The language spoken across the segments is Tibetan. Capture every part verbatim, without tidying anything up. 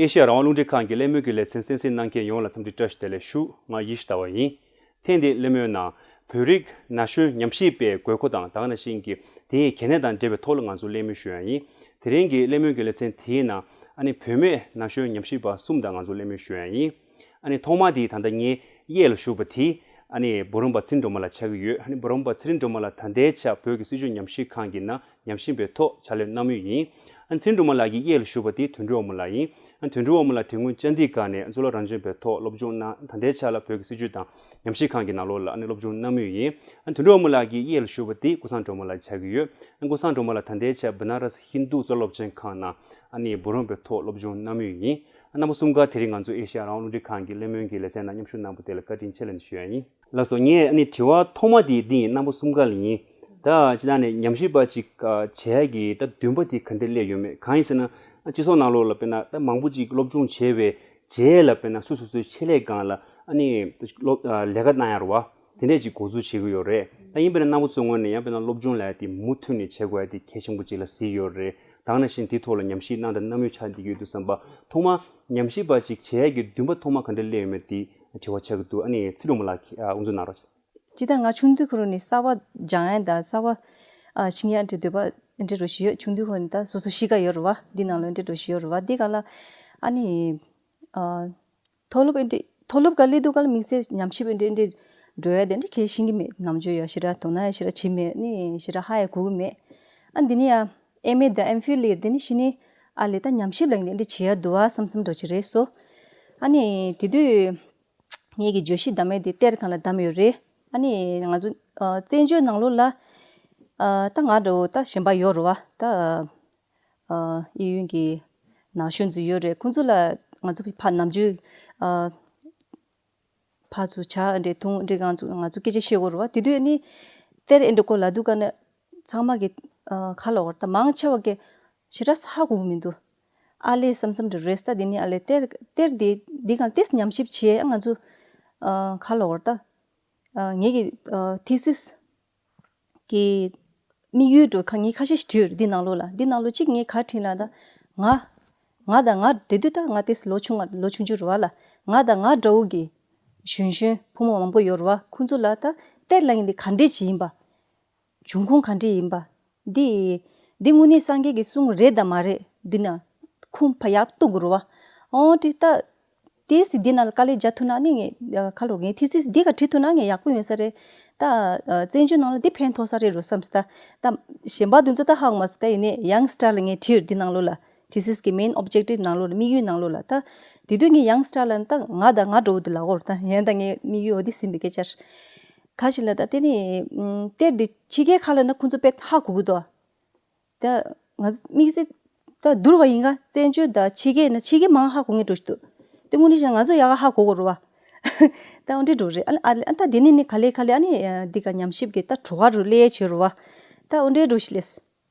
ཨེ་ཤེ་ཡ་རང་དབང་རླུང་འཕྲིན་ཁང་གི་གླེང་མོལ་གྱི་ལེ་ཚན་གསན་གཟིགས་གནང་མཁན་ཡོངས་ལ་འཚམས་འདྲི་བཀྲ་ཤིས་བདེ་ལེགས་ཞུ། ང་ཡེ་ཤེས་ཟླ་བ་ཡིན། ཐེངས་འདིའི་གླེང་མོལ་ནང་བོད་རིགས་ན་གཞོན་ཉམས་ཞིབ་པའི་དགོས་མཁོ་དང་། ད་ག་ནང་བཞིན་གྱི་དེའི་གལ་གནད་དང་འབྲེལ་བའི་ཐོག་ལ་ང་ཚོ་གླེང་མོལ་ཞུ་ཡ་ཡིན། དེ་རིང་གི་གླེང་མོལ་གྱི་ལེ་ཚན་དེའི་ནང་ཨ་ནི་བུད་མེད་ན་གཞོན་ཉམས་ཞིབ་པ་གསུམ་དང་ང་ཚོ་གླེང་མོལ་ཞུ་ཡ་ཡིན། ཨ་ནི་ཐོག་མ་དེ་ད་ལྟ་ངའི་གཡས་ལ་བཞུགས་པ་དེ་ཨ་ནི་བུ་རམ་པ་ཚེ་རིང་སྒྲོལ་མ་ལགས་ཆགས་ཀྱི་ཡོད། ཨ་ནི་བུ་རམ་པ་ཚེ་རིང་སྒྲོལ་མ་ལགས་ད་ལྟའི་ཆར་བོད་ཀྱི་སྲིད་བྱུས་ཉམས་ཞིབ་ཁང་གི་ནང་ཉམས་ཞིབ་པའི་ཐོག་ཕྱག་ལས་གནང་མུས་ཡིན། ཨ་ནི་ཚེ་རིང་སྒྲོལ་མ་ལགས་ཀྱི་གཡས་ལ་བཞུགས་པ་དེ་དོན་གྲུབ་དབང་མོ་ལགས་ཡིན། ཨ་ནི་དོན་གྲུབ་དབང་མོ་ལགས་དེ་སྔོན་ཅན་དི་ག་ནས་གཙུག་ལག་རང་བྱུང་བའི་ཐོག་སློབ་སྦྱོང་གནང་། ད་ལྟའི་ཆར་ལ་བོད་ཀྱི་སྲིད་བྱུས་དང་ཉམས་ཞིབ་ཁང་གི་ནང་ལོགས་ལ་ཨ་ནི་སློབ་སྦྱོང་གནང་མུས་ཡིན། ཨ་ནི་དོན་གྲུབ་དབང་མོ་ལགས་ཀྱི་གཡས་ལ་བཞུགས་པ་དེ་ཀུན་བཟང་སྒྲོལ་མ་ལགས་ཆགས་ཀྱི་ཡོད། ཨ་ནི་ཀུན་བཟང་སྒྲོལ་མ་ལགས་ད་ལྟའི་ཆར་བ་ན་ར་སི་ཧིན་དུ་གཙུག་ལག་སློབ་ཆེན་ཁང་ནང་ཨ་ནི་བུ་རམ་པའི་ཐོག་སློབ་སྦྱོང་གནང་མུས་ཡིན། ཨ་རྣམ་པ་གསུམ་ཀ་དེ་རིང་ང་ཚོ་ཨེ་ཤེ་ཡ་རང་དབང་རླུང་འཕྲིན་ཁང་གི་གླེང་མོལ་གྱི་ལེ་ཚན་ནང་མཉམ་ཞུགས་གནང་བ་དེ་ལ་བཀའ་དྲིན་ཆེ་ལབ་ནས་ཞུ་ཡ་ཡིན། ལགས་སོ། ངས་ཨ་ནི་དྲི་བ་ཐོག་མ་དེ་འདི་ཡིན། རྣམ་པ་གསུམ་ཀ་ལ་ཡིན། ད་སྤྱིར་བཏང་ནས་ཉམས་ཞིབ་པ་ཅིག་ཨ་བྱེད་ཡ་གི་ད་འདུན་པ་དེ་ག་འདྲ་སླེབས་ཡོད་མེད། གང་ཡིན་ཟེར་ན་ཨ་སྤྱི་ཚོགས་ནང་ལོགས་ལ་དཔེར་ན་ད་མང་པོ་ཅིག་སློབ་སྦྱོང་བྱས་པའི་རྗེས་ལ་དཔེར་ན་སོ་སོ་སོའི་ཆེད་ལས་སྒང་ལ་ཨ་ནི་སློབ་ཨ་ལས་ཀ་གནང་ཡ་རེད་བ། དེ་འདྲས་ཅིག་འགོ་འཛུགས་བྱེད་ཀྱི་ཡོད་རེད། ད་ཡིན་པས་ན་རྣམ་པ་ཚོའི་ངོས་ནས་ཡང་དཔེར་ན་སློབ་སྦྱོང་ལབ་ཡ་དེ་མུ་མཐུད་ནས་བྱེད་དགོས་ཡ་དེ་གལ་ཆེན་པོ་ཅིག་ལ་གཟིགས་ཡོད་རེད། ད་ག་ནང་བཞིན་དེའི་ཐོག་ལ་ཉམས་ཞིབ་གནང་དང་གནང་མུས་ཆགས་བསྡད་ཀྱི་ཡོད་དུས་ཙམ་པ། ཐོག་མ་ཉམས་ཞིབ་པ་ཅིག་བྱེད་ཡ་གི་འདུན་པ་ཐོག་མ་ག་འདྲ་སླེབས་ཡོད་མེད་དེ་དྲི་བ་ཆགས་ཀྱི་འདུག་ཨ་ནི་ཚེ་རིང་སྒྲོལ་མ་ལགས་ཀྱིས་ཨ་དབུ་འཛུགས་གནང་རོགས། ཅི་ལྟར་ང་ཆུང་དུས་ཁོ་རང་ནས་གསར་པ་སྦྱང་ཡ་དང་གསར་པ་ཨ་ཤེས་ཡ་འདྲ་འདོད་པ་འདྲ་འདྲ་བོ་ཞིག་ཡོད། ཆུང་དུས་ཁོ་རང་ད་སོ་སོ་གཤིས་ཀ་ཡོད་རེད་བ། འདི་ནང་ལོགས་འདྲ་འདྲ་བོ་ཞིག་ཡོད་རེད་བ། འདི་ག་ལ་ཨ་ནི་ཨ་མཐོ་སློབ་ཨེ་འདྲ་མཐོ་སློབ་ག་སླེབས་དུས་ག་ལ་དམིགས་བསལ་ཉམས་ཞིབ་ཨེ་འདྲ་ཨེ་འདྲ་འགྲོ་ཡ་དེ་འདྲ་གལ་ཤེས་ཀྱི་མེད། ནམ་རྒྱུན་ཡ་ཞེ་དྲག་དོ་སྣང་ཡ་ཞེ་དྲག་བྱེད་མེད། ནི་ཞེ་དྲག་ཧ་ཡ་གོ་གི་མེད། ཨ་འདི་ནི་ཡ་ཨེམ་ཨེ་དང་ཨེམ་ཕིལ་ལེར་དེ་ནི་ཤི་ནི་ཨ་ལས་ད་ཉམས་ཞིབ་ལ་འདི་འདྲ་བྱེད་ཡ་འདུག་ཨ་བསམ་བསམ་འགྲོ་གི་རེད་སོ། ཨ་ནི་དེ་དུས་ངེད་ཀྱི་བརྗོད་གཞི་བདམས་ཡ་དེ་གཏེར་སྒང་ལ་བདམས་ཡོད་རེད། ཨ་ནི་ང་ཚོ་ཨ་བཙན་བྱོལ་ནང་ལོགས་ལ་ཨ་ད་ང་འདྲ་བོ་ད་གཞན་པ་ཡོད་རེད་བ། ད་ཨ་གཡས་གཡོན་གྱི་ན་གཞོན་ཚོ་ཡོད་རེད། ཁོང་ཚོ་ལ་ང་ཚོ་ཕར་ནམ་རྒྱུན་ཨ་ཕར་ཚུར་ཇ་འདྲ་འཐུང་འདྲ་ང་ཚོ་ང་ཚོ་སྐད་ཆ་བཤད་དགོས་རེད་བ། དེ་དུས་ཨ་ནི་གཏེར་ཨེ་འདྲ་སྐོར་ལབ་དུས་ག་ནས་ཚང་མ་གི་ཨ་ཁ་ལོག་རེད། ད་མང་ཆེ་བ་གི་ཞེ་དྲག་ཧ་གོ་གི་མི་འདུག་ཨ་ལས་བསམ་བསམ་འདྲ་རེད། ད་འདི་ནི་ཨ་ལས་གཏེར་གཏེར་འདི་འདི་གང་ཏིས་ཉམས་ཞིབ་བྱས་ང་ཚོ་ཨ་ཁ་ལོག་རེད། ད་ཨ་ངེད་ཀྱི་ཨ་ཐི་སིས་གི་དམིགས་ཡུལ་འགྲོ་ཁ་ངས་ཁ་ཤས་ཤིག་བྲིས་ཡོད་རེད། འདི་ནང་ལོགས་ལ་འདི་ནང་ལོགས་གཅིག་ངས་ག་བྲིས་ལབ་ན་ང་ང་དང་ང་དེ་དུས་ད་ང་ཏིས་ལོ་ཆུང་ང་ལོ་ཆུང་ཆུང་རེད་བ་ལ། ང་དང་ང་འདྲ་བོ་གི་གཞོན་གཞོན་ཕོ་མོ་མང་པོ་ཡོད་རེད་བ། ཁོང་ཚོ་ལ་ད་གཏེར་ལབ་མཁན་འདི་ག་འདྲས་ཅིག་ཡིན་པ། འབྱུང་ཁུངས་ག་འདྲས་ཡིན་པ། འདི་འདི་དངོས་གནས་སངས་རྒྱས་ཀྱི་གསུང་རེད་དམ་མ་རེད། འདི་ན་ཁུངས་ཕར་ཡར་གཏུག་དགོས་རེད་བ། ཨོ་དེ་ད་དེ་སི་འདི་ན་ལ་དཀའ་ལས་རྒྱག་ཐུབ་ན་ནི་ངས་ཁ་ལོ་ངས་ཐི་སིས་འདི་ག་བྲིས་ཐུབ་ན་ངས་ཡག་པོ་ཡོང་ས་རེད། ད་བཙན་བྱོལ་ནང་ལ་འདི་ཕན་ཐོགས་ས་རེད་རོ་བསམ་སི། ད་ད་གཞན་པ་དེ་ཚོ་ད་ཧ་གོ་མ་སོང་། ད་ཡིན་ནའི་ཡང་སི་ཊར་ལ་ངས་བྲིས་ཡོད་འདི་ནང་ལོགས་ལ། ཐི་སིས་ཀྱི་མེན་ཨོབ་ཇེག་ཊིབ་ནང་ལོགས་ལ་དམིགས་ཡུལ་ནང་ལོགས་ལ་ད། དེ་དུས་ངས་ཡང་སི་ཊར་ལ་ད་ང་དང་ང་འདྲ་བོ་དེ་ལབ་ཀྱི་ཡོད་རེད། ད་ཡང་ད་ངའི་དམིགས་ཡུལ་འོ་དེ་ཟིན་པའི་སྐད་ཆ་རེད། ག་ཞིག་ལ་ད་དེ་ནི་གཏེར་འདི་ཕྱི་རྒྱལ་ཁག་ལ་ན་ཁོང་ཚོ་དཔེ་ཧ་གོ་གི་འདུག་ད་ང་ཚོ་དམིགས་བསལ་ད་བསྡུར་བ་ཡིན་ག་བཙན་བྱོལ་དང་ཕྱི་རྒྱལ་ན་ཕྱི་རྒྱལ་མང་ཧ་གོ་ངེས་འགྲོ་ཞིག་འདུག་དེ་དངོས་གནས་བྱས་ན་ང་ཚོ་ཡག་ག་ཧ་གོ་གི་རེད་བ། ད་འོ་འདྲ་འགྲོ་རེད། ཨ་ཨ་ཨ་ད་དེ་ནི་ནི་ག་ལེ་ག་ལེ་ཨ་ནི་འདི་ག་ཉམས་ཞིབ་ཀྱི་ད་བྲོ་བ་རུ་ལས་བྱོས་རེད་བ། ད་འོ་འདྲ་འགྲོ་ཞིག་ལས།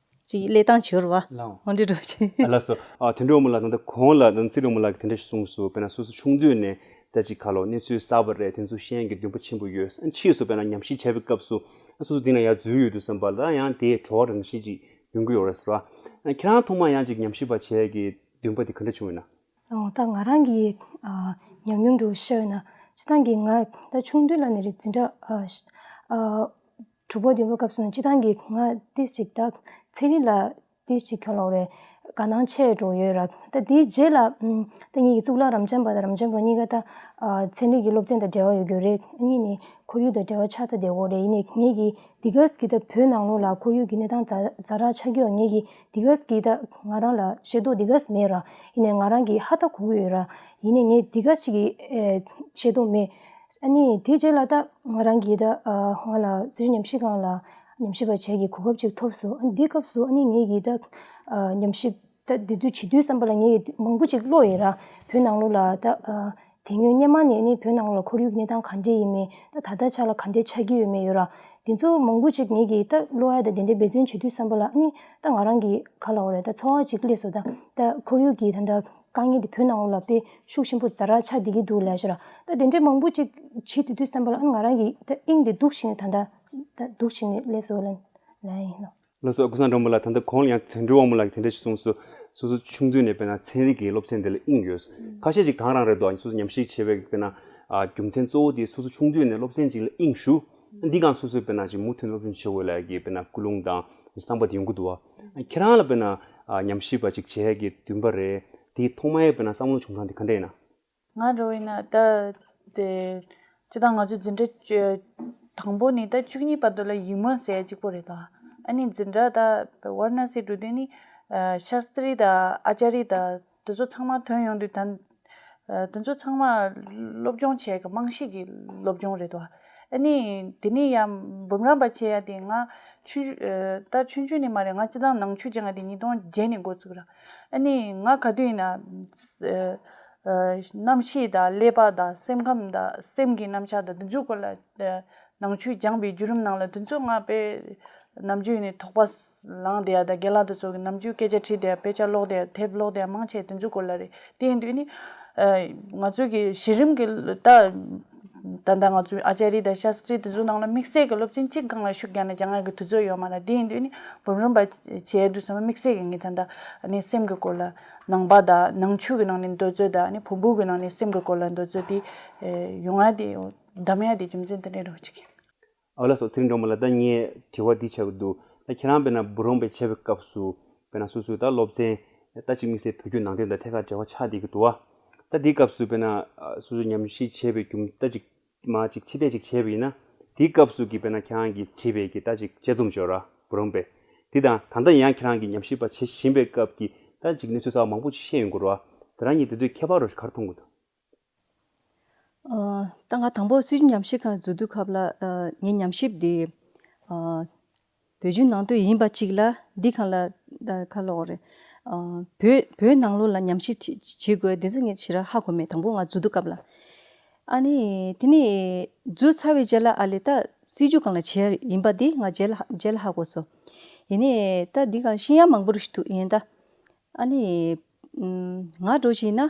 ཅིག་ལས་སྟངས་བྱོས་རེད་བ། ལའོ། འོ་འདྲ་འགྲོ་ཞིག་ཨ་ལགས་སོ། ཨ་དོན་གྲུབ་དབང་མོ་ལགས་ད་ལྟ་གོང་ལ་ད་ཚེ་རིང་སྒྲོལ་མ་ལགས་ཀྱིས་དེ་འདྲ་ཞིག་གསུངས་སོང་། དཔེར་ན་སོ་སོ་ཆུང་དུས་ནས་ད་ཅིག་ག་ལོ་གནས་ཚུལ་གསར་པ་རེད། དེ་ཚོ་ཤེས་ཡོན་གྱི་འདུན་པ་ཆེན་པོ་ཡོད། ཨ་ཕྱིས་སུ་དཔེར་ན་ཉམས་ཞིབ་བྱས་པའི་སྐབས་སུ་ཨ་སོ་སོ་དེ་ན་ཡར་འཛུལ་ཡོད་དུས་ཙམ་པ་ལ་ཡང་དེའི་བྲོ་བ་རང་བཞིན་ཅིག་ཡོང་གི་ཡོད་རེད་ཟེར་བ། ཨ་ཁྱེད་རང་ཐོག་མ་ཡང་ཅིག་ཉམས་ཞིབ་པ་བྱེད་ཡས་ཀྱི་འདུན་པ་དེ་ག་འདྲ་བྱུང་ཡོད་ན། ཨོ་ད་ང་རང་གི་ཨ་ཉམས་མྱོང་འདྲ་བཤད་ཡོད་ན། སྤྱིར་བཏང་གི་ང་ད་ཆུང་དུས་ལ་ནི་རེད་འཛིན་གྲྭ་ཨ་ཨ་དྲུག་པ་བདུན་པ་སྐབས་སུ་ནི་སྤྱིར་བཏང་གི་ང་ཏིས་ཅིག་ད་ཚན་རིག་ལ་ཏིས་ཅིག་ཁྱོད་ལོག་རེད་དགའ་སྣང་ཆེ་འགྲོ་ཡོད་ར། ད་དེའི་རྗེས་ལ་ཨམ་ད་ངེད་ཀྱི་གཙུག་ལག་རབ་འབྱམས་པ་དང་རབ་འབྱམས་པ་གཉིས་ཀ་ད་ཨ་ཚན་རིག་གི་སློབ་ཚན་དང་འབྲེལ་བ་ཡོད་རྒྱུ་རེད། གཉིས་ནི་ཁོར་ཡུག་དང་འབྲེལ་བ་ཆགས་ད་བསྡད་ཡོད་རེད། ཡིན་ནའི་ངེད་ཀྱི་འདི་ག་ཟིག་གི་ད་བོད་ནང་ལོགས་ལ་ཁོར་ཡུག་གི་གནས་སྟངས་ཛ་ཛ་དྲག་ཆགས་ཀྱི་ཡོད། ངེད་ཀྱི་འདི་ག་ཟིག་གི་ད་ང་རང་ལ་ཤེས་རྟོགས་འདི་ག་ཟིག་མེད་ར། ཡིན་ནའི་ང་རང་གི་ཧ་ད་གོ་གི་ཡོད་ར། ཡིན་ནའི་ངས་འདི་ག་ཟིག་གི་ཨེ་ཤེས་རྟོགས་མེད། ཨ་ནི་དེ་རྗེས་ལ་ད་ང་རང་གིས་ད་ཨ་ང་ལ་སྲིད་བྱུས་ཉམས་ཞིབ་ཁང་ལ་ཉམས་ཞིབ་པ་བྱེད་ཀྱི་གོ་སྐབས་ཅིག་ཐོབ་སོང་། ཨ་ནི་དེའི་སྐབས་སུ་ཨ་ནི་ངེད་ཀྱིས་ད་ཨ་ཉམས་ཞིབ་ད་དེ་དུས་བྱེད་དུས་བསམ་པ་ལ་ངེད་ཀྱིས་མང་པོ་ཅིག་ཀློག་ཡོད་ར། བོད་ནང་ལོགས་ལ་ད་ཨ་དེ་སྔོན་སྔོན་མ་ནས་ནི་བོད་ནང་ལོགས་ལ་ཁོར་ཡུག་གི་གནས་སྟངས་ག་འདྲས་ཡིན་མིན། ད་ད་ལྟ་ཆ་ལ་ག་འདྲས་ཆགས་ཀྱི་ཡོད་མེད་ཡོད་ར། དེ་ཚོ་མང་པོ་ཅིག་ངེད་ཀྱིས་ད་ཀློག་ཡ་དང་དེ་འདྲའི་འབད་བརྩོན་བྱེད་དུས་བསམ་པ་ལ་ཨ་ནི་ད་ང་རང་གི་ག་ལབ་དགོས་རེད། ད་ཚོར་བ་ཅིག་སླེབས་སོང་། ད་ད་ཁོར་ཡུག་གི་ད་ད་དཀའ་ངལ་དེ་བོད་ནང་ལོགས་ལ་དཔེ་ཤུགས་ཆེན་པོ་ཛ་དྲག་ཆགས་བསྡད་ཀྱི་འདུག་ལབ་ཤག་ར། ད་དེ་འདྲའི་མང་པོ་ཅིག་བྱེད་དེ་དུས་བསམ་པ་ལ་ཨ་ནི་ང་རང་གི་ད་དབྱིངས་དེ་སྡུག་ཕྱིན་ནས་ད་ད་ད་སྡུག་ཕྱིན་ནས་སླེབས་སོང་ལབ་ལབ་ཡིན་ནོ། ལགས་སོ། ཀུན་བཟང་སྒྲོལ་མ་ལགས། ད་ལྟ་གོང་ལ་ཡང་དོན་གྲུབ་དབང་མོ་ལགས་ཀྱིས་དེ་འདྲ་ཞིག་གསུངས་སོང་། སོ་སོ་ཆུང་དུས་ནས་དཔེར་ན་ཚན་རིག་གི་སློབ་ཚན་དེ་ལ་དབྱིངས་ཡོད། ཁ་ཤས་ཅིག་དེང་རང་རེད་དོ། སོ་སོ་ཉམས་ཞིབ་བྱེད་པའི་དཔེར་ན་ཨ་རྒྱུ་མཚན་གཙོ་བོ་དེ་སོ་སོ་ཆུང་དུས་ནས་སློབ་ཚན་ཅིག་ལ་དབྱིངས་ཞུགས། འདི་གང་སོ་སོས་དཔེར་ན་ཅིག་མུ་མཐུད་ནས་སློབ་སྦྱོང་བྱེད་དགོས་ལབ་ཀྱི་དཔེར་ན་ཀུན་སློང་དང་བསམ་པ་དེ་ཡོང་གི་འདུག་བ། ཁྱེད་རང་ལ་དཔེར་ན་ཨ་ཉམས་ཞིབ་པ་ཅིག་བྱེད་ཡ་གི་འདུན་པ་རེད། དེའི་ཐོག་མའི་དཔེར་ན་བསམ་བློ་བྱུང་སྟངས་དེ་ག་འདྲ་ཡིན་ན། ང་འདྲ་བོ་ཡིན་ན་ད་དེ་སྤྱིར་བཏང་ང་ཚོའི་འཛིན་གྲྭ་བཅུ་དང་པོ་ནས་ད་བཅུ་གཉིས་བར་དུ་ལ་ཡིག་སྨོན་ཟེར་ཡ་གཅིག་པོ་རེད་དོ། ཨ་ནི་འཛིན་གྲྭ་ད་ཝཱ་ར་ཎ་སི་འགྲོ་དུས་ནི་ཨ་ཤཱསྟྲི་དང་ཨཱ་ཙཱ་རི་དང་དེ་ཚོ་ཚང་མ་ཐོན་ཡོང་དུས་ད་ཨ་དེ་ཚོ་ཚང་མ་སློབ་སྦྱོང་བྱེད་ཀྱི་རྨང་གཞི་གི་སློབ་སྦྱོང་རེད་དོ། ཨ་ནི་དེ་ནས་ཡང་འབུམ་རམས་པ་བྱེད་ཡ་དེ་ང་ཆུང་ཨ་ད་ཆུང་ཆུང་ནས་མ་རེད། ང་སྤྱིར་བཏང་ནང་ཆོས་སྦྱང་ཡ་དེ་ཉིས་སྟོང་བརྒྱད་ནས་འགོ་བཙུགས་ར། ཨ་ནི་ང་ག་དུས་ཡིན་ན་ཨ་ཨ་རྣམ་ཤེས་དང་ཀླད་པ་དང་སེམས་ཁམས་དང་སེམས་ཀྱི་རྣམ་གཞག་དང་དེ་ཚོའི་སྐོར་ལ་ཨ་ནང་ཆོས་སྦྱངས་པའི་བརྒྱུད་རིམ་ནང་ལ་དེ་ཚོ་ང་དཔེ་ནམ་རྒྱུན་ནས་དོགས་པ་ལངས་བསྡད་ཡ་དང་རྒན་ལགས་དེ་ཚོ་གི་ནམ་རྒྱུན་སྐད་ཆ་དྲིས་བསྡད་ཡ། དཔེ་ཆ་ཀློག་བསྡད་ཡ། དེབ་ཀློག་བསྡད་ཡ་མང་ཆེ་དེ་ཚོའི་སྐོར་ལ་རེད། དེ་ཡིན་དུས་ནི་ཨ་ང་ཚོའི་གི་གཞི་རིམ་གི་ད་ད་ལྟ་ང་ཚོའི་ཨཱ་ཙཱ་རི་དང་ཤཱསྟྲི་དེ་ཚོའི་ནང་ལ་དམིགས་བསལ་གྱི་སློབ་ཚན་གཅིག་སྒང་ལ་ཤུགས་རྒྱག་ན་རྒྱག་ཡ་གི་དུས་ཚོད་ཡོད་མ་རེད། དེ་ཡིན་དུས་ནི་འབུམ་རམས་པ་བྱེད་དུས་ཙམ་པ་དམིགས་བསལ་གྱི་ངས་ད་ལྟ་ནི་སེམས་ཀྱི་སྐོར་ལ་ནང་པ་དང་ནང་ཆོས་ཀྱི་ནང་ནས་འདོད་རྩོལ་དང་ནི་བོན་པོ་གི་ནང་ནས་སེམས་ཀྱི་སྐོར་ལ་འདོད་རྩོལ་དེ་ཡོང་ཡ་དེ་གདམ་ཡ་དེ་རྒྱུ་མཚན་དེ་འདྲ་རེད་ཅིག་ཨོ་ལགས་སོ། ཚེ་རིང་སྒྲོལ་མ་ལགས། ད་ངས་དྲི་བ་འདི་བྱ་གི་འདུག་ད་ཁྱེད་རང་དཔེར་ན་འབུམ་རམས་པ་བྱེད་པའི་སྐབས་སུ་དཔེར་ན་སོ་སོའི་ད་སློབ་ཚན་ད་ཅིག་དམིགས་བསལ་བོད་བརྒྱུད་ནང་བསྟན་དང་ཐད་ཀར་འབྲེལ་བ་ཆགས་བསྡད་ཀྱི་འདུག་བ། ད་འདིའི་སྐབས་སུ་དཔེར་ན་ཨ་སོ་སོའི་ཉམས་ཞིབ་བྱེད་པའི་རྒྱུ་ད་ཅིག་མ་ཅིག་ཕྱི་བལྟས་ཅིག་བྱས་པ་ཡིན་ན། དེའི་སྐབས་སུ་གི་དཔེར་ན་ཁྱེད་རང་གིས་བྲིས་པའི་གི་ད་ཅིག་དཔྱད་རྩོམ་ཅིག་ཡོད་ར། འབུམ་རམས་པའི། དེ་དང་ད་ལྟ་ཡང་ཁྱེད་རང་གིས་ཉམས་ཞིབ་པ་བྱེད་བཞིན་པའི་སྐབས་ཀྱི་ད་ཅིག་གནས་ཚུལ་གསར་བ་མང་པོ་ཅིག་ཤེས་ཡོང་གི་རེད་བ། དེ་རང་གཉིས་དེ་དུས་ཁྱད་པར་རོ་ཞིག་ག་རེ་མཐོང་གི་འདུག་ཨ་ད་ང་དང་པོ་སྲིད་བྱུས་ཉམས་ཞིབ་ཁང་འཛུལ་དུས་སྐབས་ལ་ཨ་ངའི་ཉམས་ཞིབ་དེ་ཨ་བོད་བརྒྱུད་ནང་བསྟན་ཡིན་པ་གཅིག་ལ་འདི་གང་ལ་ད་ག་ལབ་དགོས་རེད། ཨ་བོད་བོད་ནང་ལོགས་ལ་ཉམས་ཞིབ་བྱེད་བྱེད་དགོས་དེ་ཚོ་ངས་ཞེ་དྲག་ཧ་གོ་མེད། དང་པོ་ང་འཛུལ་དུས་སྐབས་ལ། ཨ་ནི་དེ་ནས་འཛུལ་ཚར་བའི་རྗེས་ལ་ཨ་ལས་ད་སྲིད་བྱུས་སྒང་ལ་བྱེད་ཡ་ཡིན་པ་འདི་ང་རྗེས་ལ་རྗེས་ལ་ཧ་གོ་སོང་། ཡིན་ནའི་ད་འདི་གང་ཤེས་ཡ་མང་པོ་ཞིག་འདུག་ཡིན་ད། ཨ་ནི་ང་འདྲ་བོ་ཞིག་ཡིན་ན་ཨ་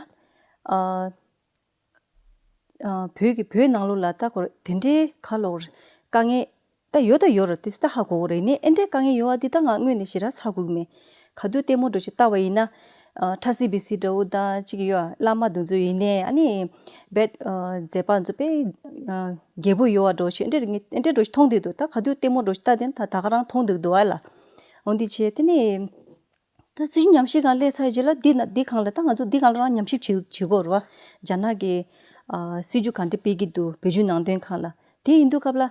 ཨ་བོད་ཀྱི་བོད་ནང་ལོགས་ལ་ད་ཁོ་དེ་འདྲའི་ག་ལབ་དགོས་རེད། དཀའ་ངལ་ད་ཡོད་ད་ཡོད་རེད། དེ་ད་ཧ་གོ་གི་རེད། ཡིན་ནའི་ཨེ་འདྲའི་དཀའ་ངལ་ཡོད་པ་འདི་ད་ང་དངོས་ནས་ཞེ་དྲག་ཧ་གོ་གི་མེད། ག་དུས་ལྟད་མོ་འདྲ་བོ་ཞིག་ལྟ་བ་ཡིན་ན། ཨ་ཕྲ་སྲིན་བི་སྲིན་འདྲ་བོ་དང་ཅིག་ཡོད་ཨ། བླ་མ་དེ་ཚོ་ཡིན་ནའི་ཨ་ནི་རྦད་ཨ་མཛད་པ་ཚོ་དཔེ་ཨ་རྒྱས་པོ་ཡོད་པ་འདྲ་བོ་ཞིག་ཨེ་འདྲ་ཨེ་འདྲ་འདྲ་བོ་ཞིག་མཐོང་བསྡད་འདུག་ད་ག་དུས་ལྟད་མོ་འདྲ་བོ་ཞིག་ལྟ་དེ་ད་ད་ག་རང་མཐོང་བསྡད་འདུག་ཨ་ལ། འོ་འདི་བྱས་དེ་ནས་ད་སྲིད་བྱུས་ཉམས་ཞིབ་སྒང་སླེབས་ཚར་རྗེས་ལ་འདི་ན་འདི་སྒང་ལ་ད་ང་ཚོ་འདི་སྒང་ལ་རང་ཉམས་ཞིབ་བྱེད་བྱེད་དགོས་རེད་བ། རྒྱ་ནག་གི་ཨ་སྲིད་བྱུས་ག་འདྲ་སྤེལ་གྱི་འདུག་བོད་བརྒྱུད་ནང་བསྟན་སྒང་ལ། དེ་ཡིན་དུས་སྐབས་ལ་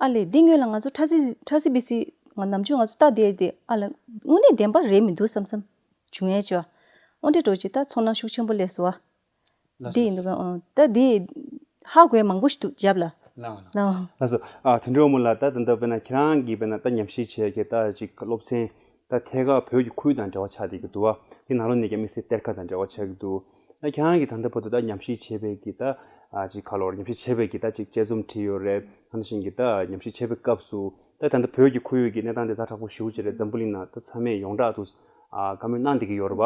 ཨ་ལས་འདི་སྔོན་ལ་ང་ཚོ་ཕྲ་སྲིན་ཕྲ་སྲིན་བི་སྲིན་ང་ནམ་རྒྱུན་ང་ཚོ་ལྟ་བསྡད་དེ་ཨ་ལ་དངོས་གནས་བདེན་པ་རེད་མི་འདུག་བསམ་བསམ་བྱུང་ཡས་ཅོ། འོ་འདྲ་འདྲ་བོ་ཅིག་ད་ཚོར་སྣང་ཤུགས་ཆེན་པོ་སླེབས་སོང་བ། ལགས་འདི་ཡིན་འདུག་ག་ཨང་། ད་འདི་ཧ་གོ་ཡ་མང་པོ་ཞིག་འདུག་རྒྱབ་ལ། ལགས་འོང་ལགས། ལགས་འོང་། ལགས་སོ། ཨ་དོན་གྲུབ་དབང་མོ་ལགས། ད་ད་ལྟ་དཔེར་ན་ཁྱེད་རང་གིས་དཔེར་ན་ད་ཉམས་ཞིབ་བྱས་ཀྱི་ད་ཅིག་སློབ་ཚན་ད་ཐད་ཀར་བོད་ཀྱི་ཁོར་ཡུག་དང་འབྲེལ་བ་ཆགས་བསྡད་ཀྱི་འདུག་བ། དེ་ནང་ལོགས་ནས་ཀྱང་དམིགས་བསལ་གཏེར་ཁ་དང་འབྲེལ་བ་ཆགས་ཀྱི་འདུག་ད་ཁྱེད་རང་གིས་ད་ལྟ་བར་དུ་ད་ཉམས་ཞིབ་བྱས་པའི་གི་ད་ཨ་ཅིག་ག་ལབ་དགོས་རེད། ཉམས་ཞིབ་བྱས་པའི་གི་ད་ཅིག་དཔྱད་རྩོམ་བྲིས་ཡོད་རེད། ད་ནང་བཞིན་གྱི་ད་ཉམས་ཞིབ་བྱས་པའི་སྐབས་སུ་ད་ད་ལྟ་བོད་ཀྱི་ཁོར་ཡུག་གི་གནས་སྟངས་དེ་ཛ་དྲག་པོ་ཞེ་པོ་ཅིག་རེད། འཛམ་བུ་གླིང་ནང་ད་ཚང་མས་ཡོངས་གྲགས་དུ་ཨ་བཀའ་མོལ་གནང་བསྡད་ཀྱི་ཡོད་རེད་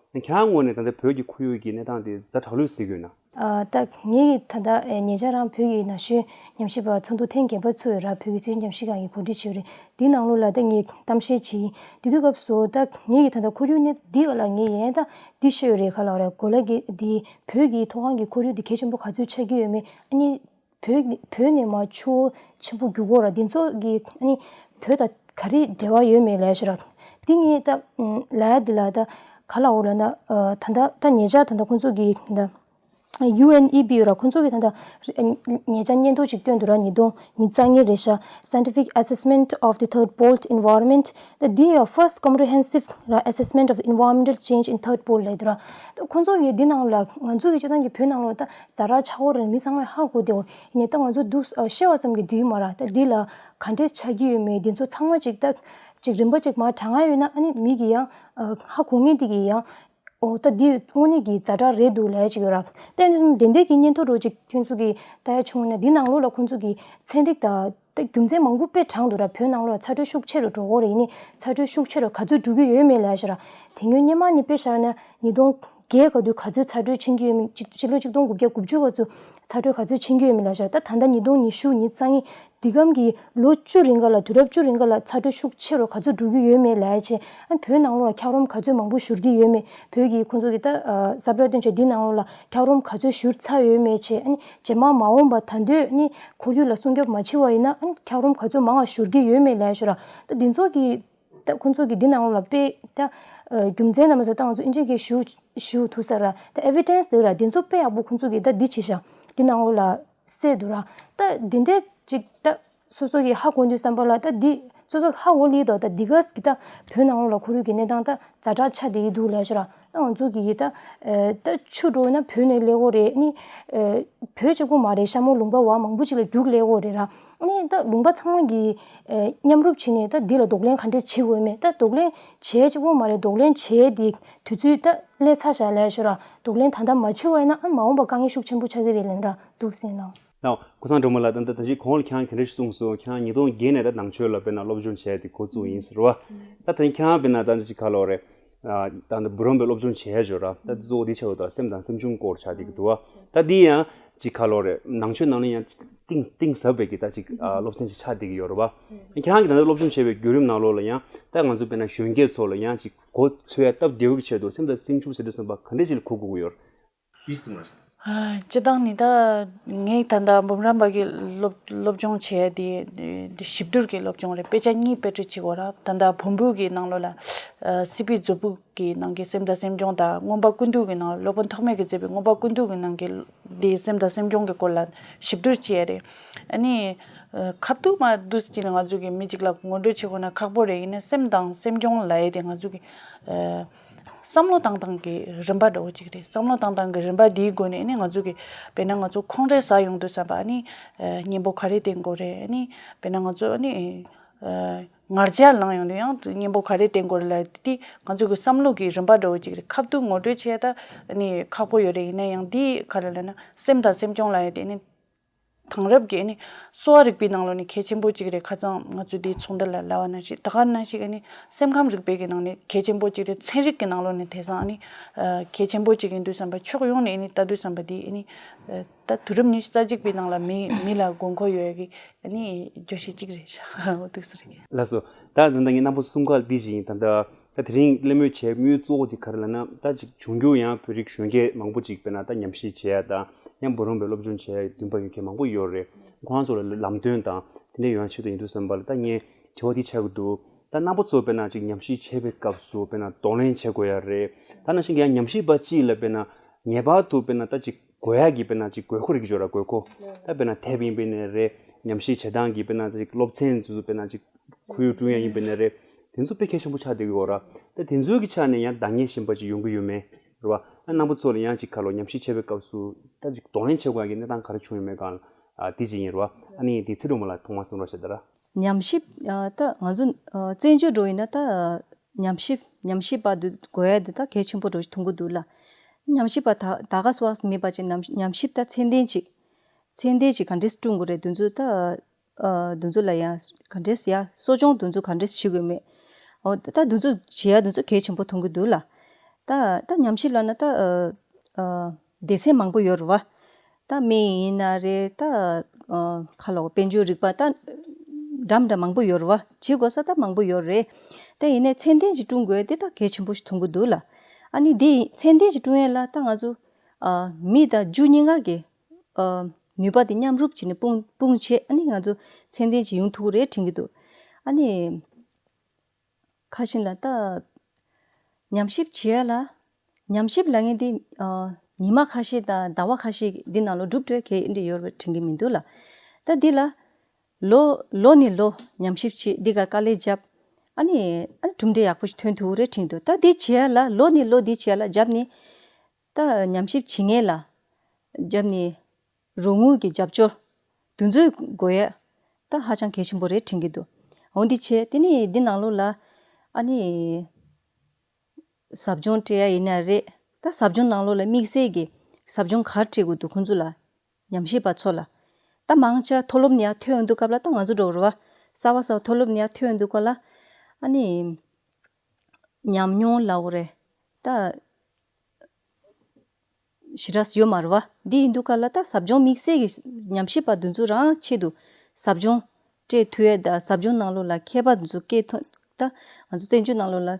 བ། ཁྱེད་རང་ངོས་ནས་ད་ལྟ་བོད་ཀྱི་ཁོར་ཡུག་གི་གནས་སྟངས་དེ་ཛ་དྲག་ལོས་གཟིགས་ཡོད་ན། ཨ་ད་ངེད་ཀྱིས་ད་ལྟ་ཨེ་ཉེ་ཆར་རང་བོད་ཀྱི་ན་གཞོན་ཉམས་ཞིབ་པ་ཚོགས་འདུ་ཐེངས་བརྒྱད་པ་ཚུགས་ཡོད་ར། བོད་ཀྱི་སྲིད་བྱུས་ཉམས་ཞིབ་ཁང་གི་གོ་སྒྲིག་བྱས་ཡོད་རེད། འདི་ནང་ལོགས་ལ་ད་ངས་གཏམ་བཤད་བྱས་ཡིན། དེ་དུས་སྐབས་སུ་ད་ངེད་ཀྱིས་ད་ལྟ་ཁོར་ཡུག་ནི་འདི་ག་ལ་ངས་ཡན་ད་འདི་ཤེས་ཡོད་རེད། ག་ལ་རེད། གོ་ལ་གི་འདི་བོད་ཀྱི་མཐོ་སྒང་གི་ཁོར་ཡུག་འདི་གལ་ཆེན་པོ་ག་ཚོད་ཆགས་ཀྱི་ཡོད་མེད། ཨ་ནི་བོད་བོད་ནས་མར་ཆུ་བོ་ཆེན་པོ་རྒྱུག་གོ་ར། འདི་ཚོ་གི་ཨ་ནི་བོད་དང་ག་རེ་འབྲེལ་བ་ཡོད་མེད་ལབ་ཤེས་ར། འདི་ངས་ད་ལབ་ཡ་འདི་ལ་ད་ག་ལ་འོ་ལབ་ན་ཨ་ད་ད་ད་ཉེ་ཆར་ད་ད་ཁོང་ཚོ་གི་ད་ཡུ་ཨེན་ཨི་པི་ཡོད་ར། ཁོང་ཚོ་གི་ད་ད་ཉེ་ཆར་སྙན་ཐོ་ཅིག་བཏོན་འདུག་ར། ཉིས་སྟོང་ཉི་ཤུ་རྩ་ལྔའི་རེད་ཤག Scientific Assessment of the Third Pole Environment. ད་འདི་ཡ་First Comprehensive ར་Assessment of the Environmental Change in Third Pole ལབ་འདུག་ར། ད་ཁོང་ཚོ་གི་འདི་ནང་ལ་ང་ཚོ་གི་སྤྱིར་བཏང་གི་བོད་ནང་ལ་ད་ཛ་དྲག་ཆགས་ཡོད་རེད། མི་ཚང་མས་ཧ་གོ་བསྡད་ཡོད། ཡིན་ནའི་ད་ང་ཚོ་འདུག་ཨ་ཤེས་པ་ཙམ་གྱིས་འགྲིག་གི་མ་རེད། ད་འདི་ལ་ག་འདྲས་ཆགས་ཀྱི་ཡོད་མེད་འདི་ཚོ་ཚང་མ་ཅིག་ད་ཅིག་རིམ་པ་ཅིག་མར་དྲངས་ཡ་ཡོད་ན་ཨ་ནི་མི་གིས་ཡང་ཨ་ཧ་གོ་མཁན་དེ་གིས་ཡང་ཨོ་ད་འདི་དངོས་གནས་ཀྱི་ཛ་དྲག་རེད་འདུག་ལབ་ཡ་ཅིག་ཡོད་ར། ད་ནི་དེ་འདྲས་ཀྱི་སྙན་ཐོ་འདྲ་ཅིག་ཁྱོད་ཚོ་གིས་ལྟ་ཡ་བྱུང་ན་འདི་ནང་ལོགས་ལ་ཁོང་ཚོ་གིས་ཚན་རིག་དང་ད་རྒྱུ་མཚན་མང་པོ་དཔེ་དྲངས་འདུག་ར། བོད་ནང་ལོགས་ལ་ཚ་དྲོད་ཤུགས་ཆེ་རུ་འགྲོ་གི་ཡོད་རེད། ཡིན་ནའི་ཚ་དྲོད་ཤུགས་ཆེ་རུ་ག་ཚོད་འགྲོ་གི་ཡོད་མེད་ལབ་ཡ་ཅིག་ཡོད་ར། དེ་སྔོན་སྔོན་མ་ནས་དཔེ་བཞག་ན་ཉིས་སྟོང་ བརྒྱད་ག་དུས་ག་ཚོད་ཚ་དྲོད་ཕྱིན་གྱི་ཡོད་མེད། ཕྱི་ཕྱི་ལོ་ཆིག་སྟོང་དགུ་བརྒྱ་དགུ་བཅུ་ག་ཚོད་ཚ་དྲོད་ག་ཚོད་ཕྱིན་གྱི་ཡོད་མེད་ལབ་ཤག་ད་ད་ལྟ་ཉིས་སྟོང་ཉི་ཤུ་ཉི་ཤུ་རྩ་གཉིས་འདི་གམ་གྱི་ལོ་བཅུ་རིང་ག་ལ། དུས་རབས་བཅུ་རིང་ག་ལ་ཚ་དྲོད་ཤུགས་ཆེ་རུ་ག་ཚོད་འགྲོ་གི་ཡོད་མེད་ལབ་ཡ་བྱས། ཨ་ནི་བོད་ནང་ལོགས་ལ་འཁྱགས་རོམ་ག་ཚོད་མང་པོ་བཞུར་གྱི་ཡོད་མེད། བོད་ཀྱི་ཁོང་ཚོ་གི་ད་ཨ་ས་བཀྲ་སྟོན་ཆེད་འདི་ནང་ལོགས་ལ་འཁྱགས་རོམ་ག་ཚོད་བཞུར་ཚར་ཡོད་མེད་བྱས། ཨ་ནི་རྗེས་མ་མ་འོངས་པ་ད་དུང་ཨ་ནི་ཁོར་ཡུག་ལ་སྲུང་སྐྱོབ་མ་བྱས་པ་ཡིན་ན། ཨ་ནི་འཁྱགས་རོམ་ག་ཚོད་མང་བ་བཞུར་གྱི་ཡོད་མེད་ལབ་ཡ་ཤོད་ར། ད་འདི་ཚོ་གི་ད་ཁོང་ཚོ་གིས་འདི་ནང་ལོགས་ལ་དཔེ་ད་ཨ་རྒྱུ་མཚན་རྣམ་པ་ཚོ་ད་ང་ཚོ་ཨིན་ཇི་གིས་ཞུ་ཞུ་ཐུབ་ས་ར། ད་ཨེ་བི་ཌེན་སི་དེ་ར། འདི་ཚོ་དཔེ་ཡག་པོ་ཁོང་ཚོ་གིས་ད་འདི་བྱས་ཤག་འདི་ནང་ལོགས་ལ་གསལ་འདུག་ར། ད་འདི་འདྲའི་ཅིག་ད་སོ་སོ་གིས་ཧ་གོ་དུས་ཙམ་པ་ལ། ད་འདི་སོ་སོ་ཧ་གོ་ལི་དོ། ད་འདི་ག་གི་ད་བོད་ནང་ལོགས་ལ་ཁོར་ཡུག་གི་གནས་སྟངས་ད་ཛ་དྲག་ཆགས་བསྡད་ཀྱི་འདུག་ལབ་ཤོད་ར། ད་ང་ཚོ་གིས་ད་ཨ་ད་ཆུ་འགྲོ་ན་བོད་ནས་སླེབས་དགོས་རེད། ཨ་ནི་ཨ་བོད་གཅིག་པོ་མ་རེད། ཤ་མོ་ལུང་པ་བ་མང་པོ་ཅིག་ལ་རྒྱུགས་སླེབས་དགོས་རེད་ར། ཨ་ནི་ད་ལུང་པ་ཚང་མ་གིས་ཨ་མཉམ་རུབ་བྱས་ནས་ད་འདི་ལ་གདོང་ལེན་ག་འདྲས་བྱེད་དགོས་མེད། ད་གདོང་ལེན་བྱས་གཅིག་པོ་མ་རེད། གདོང་ལེན་བྱས་དེ་དུས་ཚོད་ད་སླེབས་ཚར་ཤག་ལབ་ཤོད་ར། གདོང་ལེན་ད་ལྟ་མ་བྱས་པ་ཡིན་ན། ཨ་མ་འོངས་པ་དཀའ་ངལ་ཤུགས་ཆེན་པོ་ཆགས་ཀྱི་རེད་ལབ་ར། འདུག་སེ་ལ། ལགས། ཀུན་བཟང་སྒྲོལ་མ་ལགས། ད་ལྟ་ད་ཅི་གོང་ལ་ཁྱེད་རང་ག་འདྲ་ཞིག་གསུངས་སོང་། ཁྱེད་རང་ཉིས་སྟོང་བརྒྱད་ནས་ད་ནང་ཆོས་ལ་དཔེར་ན་སློབ་སྦྱོང་བྱས་ཏེ་འགོ་བཙུགས་ཡིན་ཟེར་བ། ད་ད་ཁྱེད་རང་དཔེར་ན་ད་ཅི་ག་ལོ་རེད། ཨ་ད་འདི་འབུམ་རམས་པའི་སློབ་སྦྱོང་བྱས་ཡོད་ར། ད་འདི་གཙོ་བོ་འདི་ཆགས་ཡོད། ད་སེམས་དང་སེམས་བྱུང་སྐོར་ཆགས་བསྡད་ཀྱི་འདུག་བ། ད་འདི་ཡང་ཅི་ག་ལོ་རེད། ནང་ཆོས་ནང་ནས་ཡང་གཏིང་གཏིང་ཟབ་པའི་གི་ད་ཅིག་ཨ་སློབ་ཚན་ཅིག་ཆགས་བསྡད་ཀྱི་ཡོད་རེད་བ། ཁྱེད་རང་གི་ད་ལྟ་སློབ་སྦྱོང་བྱས་པའི་བརྒྱུད་རིམ་ནང་ལོགས་ལ་ཡང་ད་ང་ཚོ་དཔེར་ན་གཞོན་སྐྱེས་ཚོ་ལ་ཡང་ཅིག་གོ་ཚོད་ཡ་སྟབས་བདེ་བོ་གི་ཆེད་དུ་སེམས་དང་སེམས་བྱུང་ཟེར་དུས་ཙམ་པ་ག་འདྲས་ཅིག་ལ་གོ་དགོས་ཀྱི་ཡོད་རེད། ཨ་སྤྱིར་བཏང་ནི་ད་ངས་ད་ལྟ་འབུམ་རམས་པ་གི་སློབ་སློབ་སྦྱོང་བྱས་དེ་དེ་ཞིབ་བསྡུར་གྱི་སློབ་སྦྱོང་རེད། དཔེ་ཆ་གཉིས་དཔེ་ཁྲིད་བྱེད་དགོས་ར། ད་ལྟ་བོན་པོ་གི་ནང་ལོགས་ལ་ཨ་སྲིད་པའི་མཛོད་སྤུ་གི་ནང་གི་སེམས་དང་སེམས་བྱུང་དང་། མངོན་པ་ཀུན་བཏུས་ཀྱི་ནང་། སློབ་དཔོན་ཐོགས་མེད་ཀྱིས་མཛད་པའི་མངོན་པ་ཀུན་བཏུས་ཀྱི་ནང་གི་དེ་སེམས་དང་སེམས་བྱུང་གི་སྐོར་ལ་ཞིབ་བསྡུར་བྱས་རེད། ཨ་ནི་ཨ་ཁ་ཐུག་མ་འདུག་སེ་བྱས་ནས་ང་ཚོ་གི་མི་གཅིག་ལ་ངོ་སྤྲོད་བྱེད་དགོས་ན་ཁག་པོ་རེད། ཡིན་ནའི་སེམས་དང་སེམས་བྱུང་ལབ་ཡས་དེ་ང་ཚོ་གི་ཨ་བསམ་བློ་བཏང་སྟངས་ཀྱི་རིམ་པ་འདྲ་བོ་ཅིག་རེད། བསམ་བློ་བཏང་སྟངས་ཀྱི་རིམ་པ་འདིའི་སྒོ་ནས་ཨ་ནི་ང་ཚོ་གི་དཔེར་ན་ང་ཚོ་ཁོང་ཁྲོ་ཟ་ཡོང་དུས་ཙམ་པ་ཨ་ནི་ཨ་གཉེན་པོ་ག་རེ་བསྟེན་དགོས་རེད། ཨ་ནི་དཔེར་ན་ང་ཚོ་ཨ་ནི་ཨ་ང་རྒྱལ་ལངས་ཡོང་དུས་ཡང་གཉེན་པོ་ག་རེ་བསྟེན་དགོས་རེད་ལབ་དེ་ང་ཚོ་གི་བསམ་བློ་གི་རིམ་པ་འདྲ་བོ་ཅིག་རེད། ཁ་ཐུག་ངོ་སྤྲོད་བྱས་ད་ཨ་ནི་ཁག་པོ་ཡོད་རེད། ཡིན་ན་ཡང་འདི་ག་རེ་ལབ་ན་སེམས་དང་སེམས་བྱུང་ལབ་ཡས་དེ་ཨ་ནི་དེང་རབས་ཀྱི་ཨ་ནི་གསོ་བ་རིག་པའི་ནང་ལོགས་ནས་གལ་ཆེན་པོ་གཅིག་རེད། ཁ་སང་ང་ཚོས་དེའི་ཚོགས་འདུ་ལ་ལབ་པ་ནང་བཞིན། ད་ག་ནང་བཞིན་ཨ་ནི་སེམས་ཁམས་རིག་པའི་གི་ནང་ནས་གལ་ཆེན་པོ་གཅིག་རེད། ཚན་རིག་གི་ནང་ལོགས་ནས་དེང་སང་ཨ་ནི་ཨ་གལ་ཆེན་པོ་གཅིག་ཡིན་དུས་ཙམ་པ། ཕྱོགས་ཡོངས་ནས་ཨ་ནི་ལྟ་དུས་ཙམ་པ་དེ་ཨ་ནི་ཨ་ད་དུས་རབས་ཉི་ཤུ་རྩ་གཅིག་པའི་ནང་ལ་མི་མི་ལ་དགོས་མཁོ་ཡོད་ཀྱི་ཨ་ནི་བརྗོད་གཞི་གཅིག་རེད་ཤག་འོ་འདུག་སེ་རེད། ལགས་སོ། ད་ད་ལྟ་ངས་རྣམ་པ་གསུམ་ཀ་འདི་བཞིན་ད་ལྟ། ད་དེ་རིང་གླེང་མོལ་བྱེད་དམིགས་ཡུལ་གཙོ་བོ་དེ་ག་རེ་ལབ་ན། ད་ཅིག་འབྱུང་འགྱུར་ཡང་བོད་རིགས་གཞོན་སྐྱེས་མང་པོ་ཅིག་དཔེར་ན་ད་ཉམས་ཞིབ་བྱེད་ཡ་དང་ཡང་འབུམ་རམས་པའི་སློབ་སྦྱོང་བྱེད་ཡ་འདུན་པ་ཡོད་མཁན་མང་པོ་ཡོད་རེད། ཁོ་རང་ཚོ་ལ་ལམ་སྟོན་དང་དེ་འདྲ་ཡོང་ཡ་ཆེད་དུ་ཡིན་དུས་ཙམ་པ་ལ་ད་ངས་དྲི་བ་འདི་བྱ་དགོས་འདུག་ད་རྣམ་པ་ཚོ་དཔེར་ན་ཅིག་ཉམས་ཞིབ་བྱེད་པའི་སྐབས་སུ་དཔེར་ན་གདོང་ལེན་བྱེད་དགོས་ཡ་རེད། ད་ནང་བཞིན་གྱི་ཡང་ཉམས་ཞིབ་པ་ཅིག་ལ་དཔེར་ན་ངེས་པར་དུ་དཔེར་ན་ད་ཅིག་དགོས་ཡ་གི་དཔེར་ན་ཅིག་དགོས་མཁོ་རིགས་ཡོད་ར། དགོས་མཁོ། ད་དཔེར་ན་དེབ་ཡིན་པ་ཡིན་ནའི་རེད། ཉམས་ཞིབ་བྱེད་སྟངས་ཀྱི་དཔེར་ན་ཅིག་སློབ་ཚན་ཚོ་དཔེར་ན་ཅིག་ཁོར་ཡུག་བསྐྲུན་ཡ་ཡིན་པ་ཡིན་ནའི་རེད། དེ་ཚོ་དཔེ་གལ་ཆེན་པོ་ཆགས་བསྡད་ཀྱི་ཡོད་ར། ད་དེ་ཚོའི་གི་ཆ་ནས་ཡང་འདང་ངེས་གཞན་པ་ཅིག་ཡོང་གི་ཡོད་མེད་རེད་བ། ཨ་རྣམ་པ་ཚོ་ལ་ཡང་ཅིག་ག་ལོ་ཉམས་ཞིབ་བྱེད་པའི་སྐབས་སུ་ད་ཅིག་གདོང་ལེན་བྱེད་དགོས་ཡ་གི་གནས་སྟངས་ག་རེ་བྱུང་ཡོད་མེད་སྒང་ལ་ཨ་དེ་ཅིག་ཡིན་རེད་བ། ཨ་ནི་དེ་ཚེ་སྒྲོལ་མ་ལགས་ཐོག་མར་གསུང་རོགས་བྱེད་ད་ར། ཉམས་ཞིབ་ཨ་ད་ང་ཚོ་ཨ་བཙན་བྱོལ་འགྲོ་ཡིན་ན་ད་ཉམས་ཞིབ་ཉམས་ཞིབ་པ་འདི་དགོས་ཡ་འདི་ད་གལ་ཆེན་པོ་འདྲ་ཞིག་མཐོང་གི་འདུག་ལ། ཉམས་ཞིབ་པ་ད་ད་ག་སོ་སོ་མེད་པ་ཅིག་ཉམས་ཉམས་ཞིབ་ད་ཚད་ལྡན་ཅིག་ཚད་ལྡན་ཅིག་ག་འདྲས་བསྐྲུན་དགོས་རེད། འདི་ཚོ་ད་ཨ་འདི་ཚོ་ལ་ཡང་ག་འདྲས་ཡ་གསོ་སྦྱོང་འདི་ཚོ་ག་འདྲས་བྱེད་དགོས་མེད། འོ་ད་འདི་ཚོ་བྱེད་ཡ་འདི་ཚོ་གལ་ཆེན་པོ་མཐོང་གི་འདུག་ལ། ད་ད་ཉམས་ཞིབ་ལབ་ན་ད་ཨ་ཨ་སྡེ་ཚན་མང་པོ་ཡོད་རེད་བ། ད་སྨན་ཡིན་ན་རེད། ད་ཨ་ཁ་ལོ་དཔལ་འབྱོར་རིག་པ་ད་འདྲ་འདྲ་མང་པོ་ཡོད་རེད་བ། བྱེད་དགོས་ས་ད་མང་པོ་ཡོད་རེད། ད་ཡིན་ནའི་ཚད་ལྡན་ཅིག་བསྐྲུན་དགོས་དེ་ད་གལ་ཆེན་པོ་ཞིག་མཐོང་གི་འདུག་ལ། ཨ་ནི་དེ་ཚད་ལྡན་ཅིག་བསྐྲུན་ཡས་ལ་ད་ང་ཚོ་ཨ་མི་དང་རྒྱུ་གཉིས་ཀ་གི་ཨ་ནུས་པ་དེ་མཉམ་རུབ་བྱས་ནས་སྤུངས་སྤུངས་བྱས། ཨ་ནི་ང་ཚོ་ཚད་ལྡན་ཅིག་ཡོང་ཐུབ་ཀྱི་རེད་དྲན་གྱི་འདུག་ཨ་ནི། ཁ་ཤས་ལ་ད་ཉམས་ཞིབ་བྱེད་ཡ་ལ། ཉམས་ཞིབ་ལབ་མཁན་དེ་ཨ་ཉི་མ་ཁ་ཤས་དང་ཟླ་བ་ཁ་ཤས་འདི་ནང་ལོགས་གྲུབ་འབྲས་གལ་ཨེ་འདྲ་ཡོད་རེད་དྲན་གྱི་མི་འདུག་ལ། ད་འདི་ལ་ལོ་ལོ་ནས་ལོ་ཉམས་ཞིབ་བྱེད། འདི་ག་དཀའ་ལས་བརྒྱབ། ཨ་ནི་ཨ་ནི་གྲུབ་འབྲས་ཡག་པོ་ཞིག་ཐོན་ཐུབ་རེད་དྲན་འདུག་ད་འདི་བྱེད་ཡ་ལ་ལོ་ནས་ལོ་འདི་བྱེད་ཡ་ལ་བརྒྱབ་ནས། ད་ཉམས་ཞིབ་བྱེད་མཁན་ལ་བརྒྱབ་ནས། རོགས་དངུལ་གྱི་རྒྱབ་སྐྱོར་དེ་ཚོའི་དགོས་ཡ་ད་ཧ་ཅང་གལ་ཆེན་པོ་རེད་དྲན་གྱི་འདུག་འོ་འདི་བྱས། དེ་ནས་འདི་ནང་ལོགས་ལ་ཨ་ནི་ཟབ་སྦྱོང་སྤྲད་ཡ་ཡིན་ན་རེད། ད་ཟབ་སྦྱོང་ནང་ལོགས་ལ་དམིགས་བསལ་གྱི་ཟབ་སྦྱོང་ག་རེ་སྤྲད་དགོས་འདུག་ཁོང་ཚོ་ལ། ཉམས་ཞིབ་པ་ཚོ་ལ། ད་མང་ཆེ་མཐོ་སློབ་ནས་ཡར་ཐོན་ཡོང་དུས་སྐབས་ལ་ད་ང་ཚོ་འགྲོ་རེད་བ། གསར་པ་གསར་པ་མཐོ་སློབ་ནས་ཡར་ཐོན་ཡོང་དུས་སྐབས་ལ་ཨ་ནི་ཉམས་མྱོང་ལབ་དགོས་རེད། ད་ ཞེ་དྲག་ཡོད་མ་རེད་བ། འདི་ཡིན་དུས་ག་ལ་ད་ཟབ་སྦྱོང་དམིགས་བསལ་གྱི་ཉམས་ཞིབ་པ་འདི་ཚོ་རང་ཆེད་དུ་ཟབ་སྦྱོང་སྤྲད་ཐུབ་ཡས་དང་ཟབ་སྦྱོང་ནང་ལོགས་ལ་མཁས་པ་འདི་ཚོ་སྐད་ཐོན་ད་ང་ཚོ་བཙན་བྱོལ་ནང་ལོགས་ལ་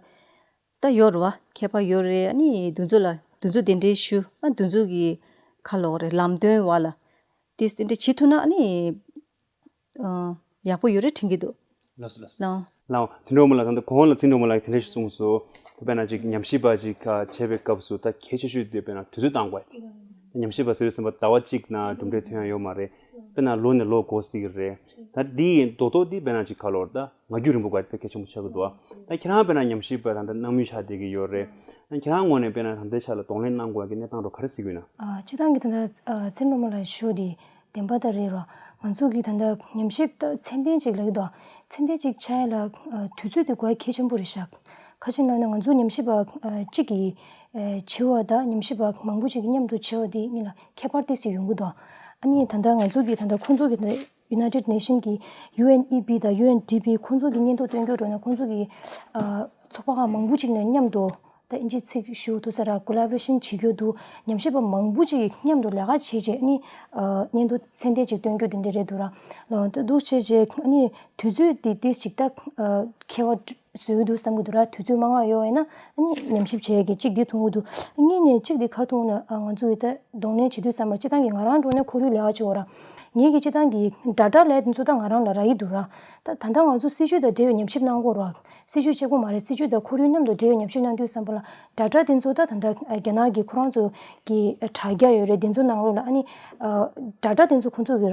ད་ཡོད་རེད་བ། མཁས་པ་ཡོད་རེད། ཨ་ནི་འདི་ཚོ་ལ་འདི་ཚོ་གདན་འདྲེན་ཞུ། ཨ་འདི་ཚོ་གི་ཁ་ལོག་རེད་ལམ་སྟོན་བ་ལ་དེ་དེ་འདྲ་བྱེད་ཐུབ་ན་ཨ་ནི་ཨ་ཡག་པོ་ཡོད་རེད་དྲན་གྱི་འདུག་ལགས་སོ་ལགས་སོ། ལགས། ལགས་དེ་འགྲོ་མོ་ལ་ད་ལྟ་གོང་ལ་ཚིག་འགྲོ་མོ་ལ་དེ་འདྲ་ཞིག་གསུངས་སོ། དཔེར་ན་ཅིག་ཉམས་ཞིབ་པ་ཅིག་བྱེད་པའི་སྐབས་སུ་ད་གལ་ཆེ་ཤོས་དེ་དཔེར་ན་དུས་ཚོད་བཏང་དགོས་ཏེ། ཉམས་ཞིབ་པ་ཟེར་དུས་ཙམ་པ་ཟླ་བ་གཅིག་ན་གྲུབ་འབྲས་ཐོན་ཡ་ཡོད་མ་རེད། དཔེར་ན་ལོ་ནས་ལོ་འགོར་སྲིད་ཀྱི་རེད། ད་འདི་ཡིན་རྡོག་རྡོག་འདི་དཔེར་ན་ཅིག་ག་ལོར་ད་ང་རྒྱུད་རིང་པོ་དགོས་དཔེ་གལ་ཆེན་པོ་ཆགས་ཀྱི་འདུག་ད་ཁྱེད་རང་དཔེར་ན་ཉམས་ཞིབ་པ་ད་ལྟ་གནང་མུས་ཆགས་བསྡད་ཀྱི་ཡོད་རེད། ད་ཁྱེད་རང་ངོས་ནས་དཔེར་ན་ད་ལྟའི་ཆ་ལ་གདོང་ལེན་གནང་དགོས་ཀྱི་གནས་སྟངས་རོ་ག་རེ་གཟིགས་ཡོད་ན། ཨ་སྤྱིར་བཏང་གི་ད་ལྟ་ཨ་ཚེ་རིང་རྣམ་པ་ལ་ཞུ་དེ་བདེན་པ་ད་རེད་རོ། ང་ཚོ་གི་ད་ལྟ་ཉམས་ཞིབ་ད་ཚད་ལྡན་ཅིག་ལབ་ཀྱི་འདུག་ཚད་ལྡན་ཅིག་ཆགས་ཡ་ལ་ཨ་དུས་ཚོད་དེ་དགོས་གལ་ཆེན་པོ་རེད་ཤག་ཁ་ཅིག་ལབ་ན་ང་ཚོ་ཉམས་ཞིབ་པ་ཨ་གཅིག་གིས་ཨ་བྱེད་པ་ད་ཉམས་ཞིབ་པ་མང་པོ་ཅིག་གིས་མཉམ་དུ་བྱེད་པ་དེ་གཉིས་ལ་ཁྱད་པར་ཏོག་ཙམ་ཡོང་གི་འདུག་ཨ་ནི་ད་ལྟ་ང་ཚོ་གི་ད་ལྟ་ཁོང་ཚོ་གི་ད་United Nation གི་ཡུ་ཨེན་ཨི་པི་དང་ཡུ་ཨེན་ཌི་པི་ཁོང་ཚོ་གི་སྙན་ཐོ་སྟོན་རྒྱུ་འགྲོ་ན་ཁོང་ཚོ་གི་ཨ་ཚོགས་པ་ཁག་མང་པོ་ཅིག་ནས་མཉམ་དུ་ད་ཨིན་ཇིའི་ཚིག་ཞུ་ཐུབ་ས་ར་collaboration བྱེད་རྒྱུ་འདུག་ཉམས་ཞིབ་པ་མང་པོ་ཅིག་མཉམ་དུ་ལས་ཀ་བྱེད་བྱེད་ནི་ཨ་སྙན་ཐོ་ཚད་ལྡན་ཅིག་སྟོན་རྒྱུ་དེ་འདྲ་རེད་འདུག་ར། ལོ་ད་འདུག་བྱེད་བྱེད་ནི་དུས་ཚོད་དེ་ཏིས་ཅིག་ད་ཨ་ཁྱད་པར་བཟོ་གི་འདུག་བསམ་གི་འདུག་ར། དུས་ཚོད་མང་བ་ཡོད་བས་ན་ཨ་ནི་ཉམས་ཞིབ་བྱེད་ཡས་ཀྱི་གཅིག་འདི་མཐོང་གི་འདུག་གཉིས་ནས་གཅིག་འདི་ག་རེ་མཐོང་ན་ཨ་ང་ཚོ་ཡི་ད་གདོང་ལེན་བྱེད་དུས་ཙམ་པར་སྤྱི་བཏང་གི་ང་རང་འགྲོ་ནས་ཁོར་ཡུག་ལས་ཀ་བྱེད་འོ་ར། ངེད་ཀྱི་སྤྱི་བཏང་གི་data་ལས་འདི་ཚོ་ད་ང་རང་ལ་རག་གི་འདུག་ར། ད་ད་ལྟ་ང་ཚོ་སྲིད་ཇུས་དང་འབྲེལ་བའི་ཉམས་ཞིབ་གནང་གི་ར། སྲིད་ཇུས་གཅིག་པོ་མ་རེད། སྲིད་ཇུས་དང་ཁོར་ཡུག་མཉམ་དུ་འབྲེལ་བའི་ཉམས་ཞིབ་གནང་དུས་ཙམ་པ་ལ་data་འདི་ཚོ་ད་ད་ལྟ་རྒྱ་ནག་གི་ཁོ་རང་ཚོ་གི་དྲ་རྒྱ་ཡོད་རེད། འདི་ཚོ་ནང་ལོགས་ལ་ཨ་ནི་data་འདི་ཚོ་ཁོ་ཚོ་གི་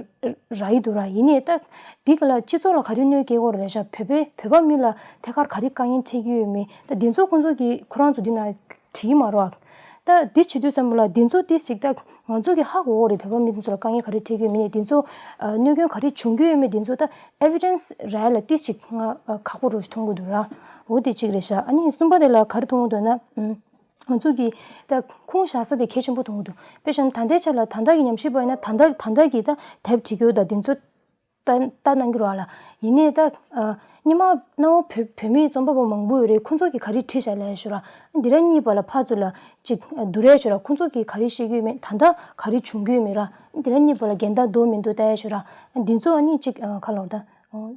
རག་གི་འདུག་ར། ཡིན་ནའི་ད་འདི་ག་ལ་སྤྱི་ཚོགས་ལ་ག་རེ་གནོད་སྐྱེལ་གི་རེད་ཤག་བོད་པའི་བོད་པ་མི་ལ་ཐད་ཀར་ག་རེ་དཀའ་ངལ་འཕྲད་ཀྱི་ཡོད་མེད་ད་འདི་ཚོ་ཁོང་ཚོ་གིས་ཁོ་རང་ཚོ་འདི་ན་བྲིས་ཀྱི་མ་རེད་བ། ད་འདི་བྱེད་དུས་ཙམ་པ་ལ་འདི་ཚོ་ཏིས་ཅིག་ད་ང་ཚོ་གིས་ཧ་གོ་གི་རེད། བོད་པ་མི་འདི་ཚོ་ལ་དཀའ་ངལ་ག་རེ་འཕྲད་ཀྱི་ཡོད་མེད་ནས་འདི་ཚོ་ཨ་གནོད་སྐྱོན་ག་རེ་བྱུང་གི་ཡོད་མེད་འདི་ཚོ་ད་evidence་རག་ཡ་ལ་ཏིས་ཅིག་ང་ཨ་ཁག་པོ་རུ་མཐོང་གི་འདུག་ར། འོ་དེ་གཅིག་རེད་ཤག་ཨ་ནི་གསུམ་པ་དེ་ལ་ག་རེ་མཐོང་གི་འདུག་ན་ཨུམ། ང་ཚོ་གིས་ད་ཁུངས་བཞག་ས་དེ་གལ་ཆེན་པོ་མཐོང་གི་འདུག་དཔེ་བཞག་ན་ད་ལྟའི་ཆ་ལ་ད་ལྟ་གི་ཉམས་ཞིབ་པ་ཡིན་ན་ད་ལྟ་ད་ལྟ་གི་ད་དེབ་བྲིས་རྒྱུ་དང་དེ་ཚོ་ལྟ་ལྟ་གནང་གི་རེད་བ་ལ། ཡིན་ནའི་ད་ཨ་སྔོན་མ་གནའ་བོ་བོད་བོད་མིའི་རྩོམ་པ་པོ་མང་པོ་ཡོད་རེད། ཁོང་ཚོ་གིས་ག་རེ་བྲིས་བཞག་ལབ་ཡ་ཞུ་ར། འདི་ར་གཉིས་བར་ལ་ཕར་ཚུར་ལ་ཅིག་བསྡུར་ཡ་ཞུ་ར། ཁོང་ཚོ་གིས་ག་རེ་བཤད་ཀྱི་ཡོད་མེད་ད་ལྟ་ག་རེ་བྱུང་གི་ཡོད་མེད་ར། འདི་ར་གཉིས་བར་ལ་འགལ་ཟླ་འདུག་མི་འདུག་ལྟ་ཡ་ཞུ་ར། འདི་ཚོ་ཨ་ནི་ཅིག་ཨ་ག་ལབ་ད་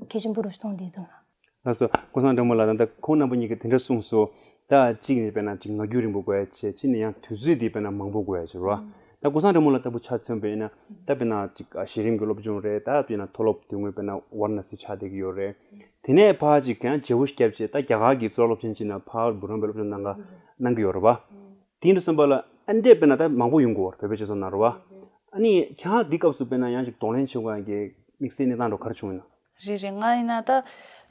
གལ་ཆེན་པོ་རུ་མཐོང་བསྡད་འདུག་ལགས་སོ། ཀུན་བཟང་སྒྲོལ་མ་ལགས། ད་ལྟ་ཁོང་རྣམ་པ་གཉིས་ཀྱིས་དེ་འདྲ་གསུངས་སོ། ད་གཅིག་ནས་དཔེར་ན་ཅིག་ང་རྒྱལ་རིང་པོ་དགོས་ཡ་བྱས། གཅིག་ནས་ཡང་དུས་ཚོད་དེ་དཔེར་ན་མང་པོ་དགོས་ཡ་བྱས་རོ། ད་ཀུན་བཟང་སྒྲོལ་མ་ལགས་ལྟ་བུ་ཆ་མཚོན་པ་ཡིན་ན་ད་དཔེར་ན་ཅིག་གཞི་རིམ་གྱི་སློབ་སྦྱོང་རེད། ད་དཔེར་ན་མཐོ་སློབ་དེ་སྔོན་དཔེར་ན་ཝཱ་ར་ཎ་སི་ཆགས་བསྡད་ཀྱི་ཡོད་རེད། དེ་ནས་ཕར་ཅིག་ཡང་བརྗེ་བོ་བརྒྱབ་བྱས་ད་རྒྱ་གར་གྱི་གཙུག་ལག་སློབ་ཆེན་ཅིག་ནང་ཕར་འབུམ་རམས་པའི་སློབ་སྦྱོང་གནང་ག་གནང་གི་ཡོད་རེད་པ། དེ་འདྲ་སོང་པ་ལ་ཨ་འདྲས་དཔེར་ན་ད་མང་པོ་ཡོང་གི་ཡོད་རེད་བོད་པའི་སྤྱི་ཚོགས་ནང་རེད་པ། ཨ་ནི་ཁྱེད་རང་འདི་སྐབས་སུ་དཔེར་ན་ཡང་ཅིག་གདོང་ལེན་བྱེད་དགོས་ཡ་གི་དམིགས་བསལ་གནས་སྟངས་འདྲ་ག་རེ་བྱུང་ཡོད་ན། རེད་རེད། ང་ཡིན་ན་ད་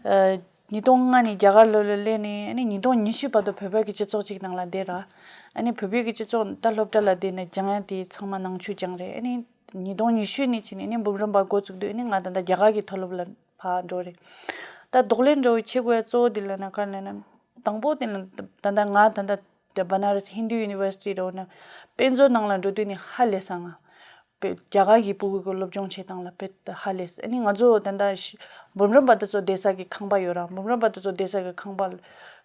ཨ་ཉིས་སྟོང་ལྔ་ནས་རྒྱ་གར་ལོགས་ལ་སླེབས་ནས་ཨ་ནི་ཉིས་སྟོང་ཉི་ཤུ་བར་དུ་བོད་པ་གི་སྤྱི་ཚོགས་ཅིག་ནང་ལ་བསྡད་ར། ཨ་ནི་བོད་པའི་གི་སྤྱི་ཚོགས་ད་སློབ་གྲྭ་ལ་བསྡད་ནས་སྦྱང་ཡ་དེ་ཚང་མ་ནང་ཆོས་སྦྱངས་རེད། ཨ་ནི་ཉིས་སྟོང་ཉི་ཤུ་ནས་ཕྱིན་ནས་ཨ་ནི་འབུམ་རམས་པ་འགོ་བཙུགས་དུས་ཨ་ནི་ང་ད་ལྟ་རྒྱ་གར་གི་མཐོ་སློབ་ལ་ཕར་འགྲོ་རེད། ད་གདོང་ལེན་འདྲ་བོ་བྱེད་དགོས་ཡ་གཙོ་བོ་དེ་ལ་ན་ག་རེ་ལབ་ན་དང་པོ་དེ་ལ་ད་ལྟ་ང་ད་ལྟ་Banaras Hindu University་འདྲ་བོ་ན་དཔེ་མཛོད་ནང་ལ་འགྲོ་དུས་ནས་ཧ་ལས་སོང་ང་། དཔེ་རྒྱ་གར་གྱི་ཕྲུ་གུ་གི་སློབ་སྦྱོང་བྱེད་སྟངས་ལ་དཔེ་ཧ་ལས། ཨ་ནི་ང་ཚོ་ད་ལྟ་ཤི་འབུམ་རམས་པ་དེ་ཚོ་བསྡད་ས་གི་ཁང་པ་ཡོད་ར། འབུམ་རམས་པ་དེ་ཚོ་བསྡད་ས་གི་ཁང་པ་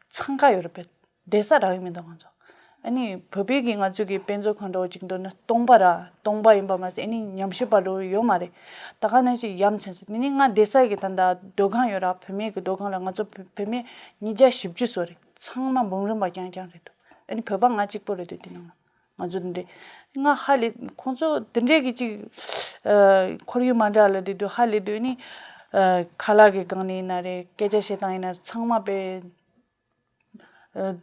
འཚང་ཁ་ཡོད་ར། དཔེ་བསྡད་ས་རག་གི་མི་འདུག་ང་ཚོ། ཨ་ནི་བོད་པའི་གི་ང་ཚོ་གི་དཔེ་མཛོད་ཁང་འདྲ་བོ་ཅིག་འདུག་ན་སྟོང་པ་ར་སྟོང་པ་ཡིན་པ་མ་ཟད་ཨ་ནི་ཉམས་ཞིབ་པ་འདྲ་བོ་ཡོད་མ་རེད། ད་ག་ནང་བཞིན་ཡ་མཚན་ཟེར་ནི་ནི་ང་བསྡད་ས་གི་ད་ལྟ་སྡོད་ཁང་ཡོད་ར། བུད་མེད་གི་སྡོད་ཁང་ལ་ང་ཚོ་བུད་བུད་མེད་ཉིས་བརྒྱ་བཞི་བཅུ་ཙམ་རེད། ཚང་མ་འབུམ་རམས་པ་རྐྱང་རྐྱང་རེད་འདུག་ཨ་ནི་བོད་པ་ང་གཅིག་པོ་རེད་འདུག་དེ་ནང་ལ། ང་ཚོ་འདི་འདྲའི་ང་ཧ་ལས། ཁོང་ཚོ་འདི་འདྲའི་གི་ཅིག་ཨ་ཁོར་ཡུག་མ་འདྲ་ལ་བསྡད་དུས་ཧ་ལས་དུས་ནི་ཨ་ཁ་ལག་གི་སྒང་ནས་ཡིན་ན་རེད། སྐད་ཆ་བཤད་སྟངས་ཡིན་ན་རེད། ཚང་མ་དཔེ་ཨ་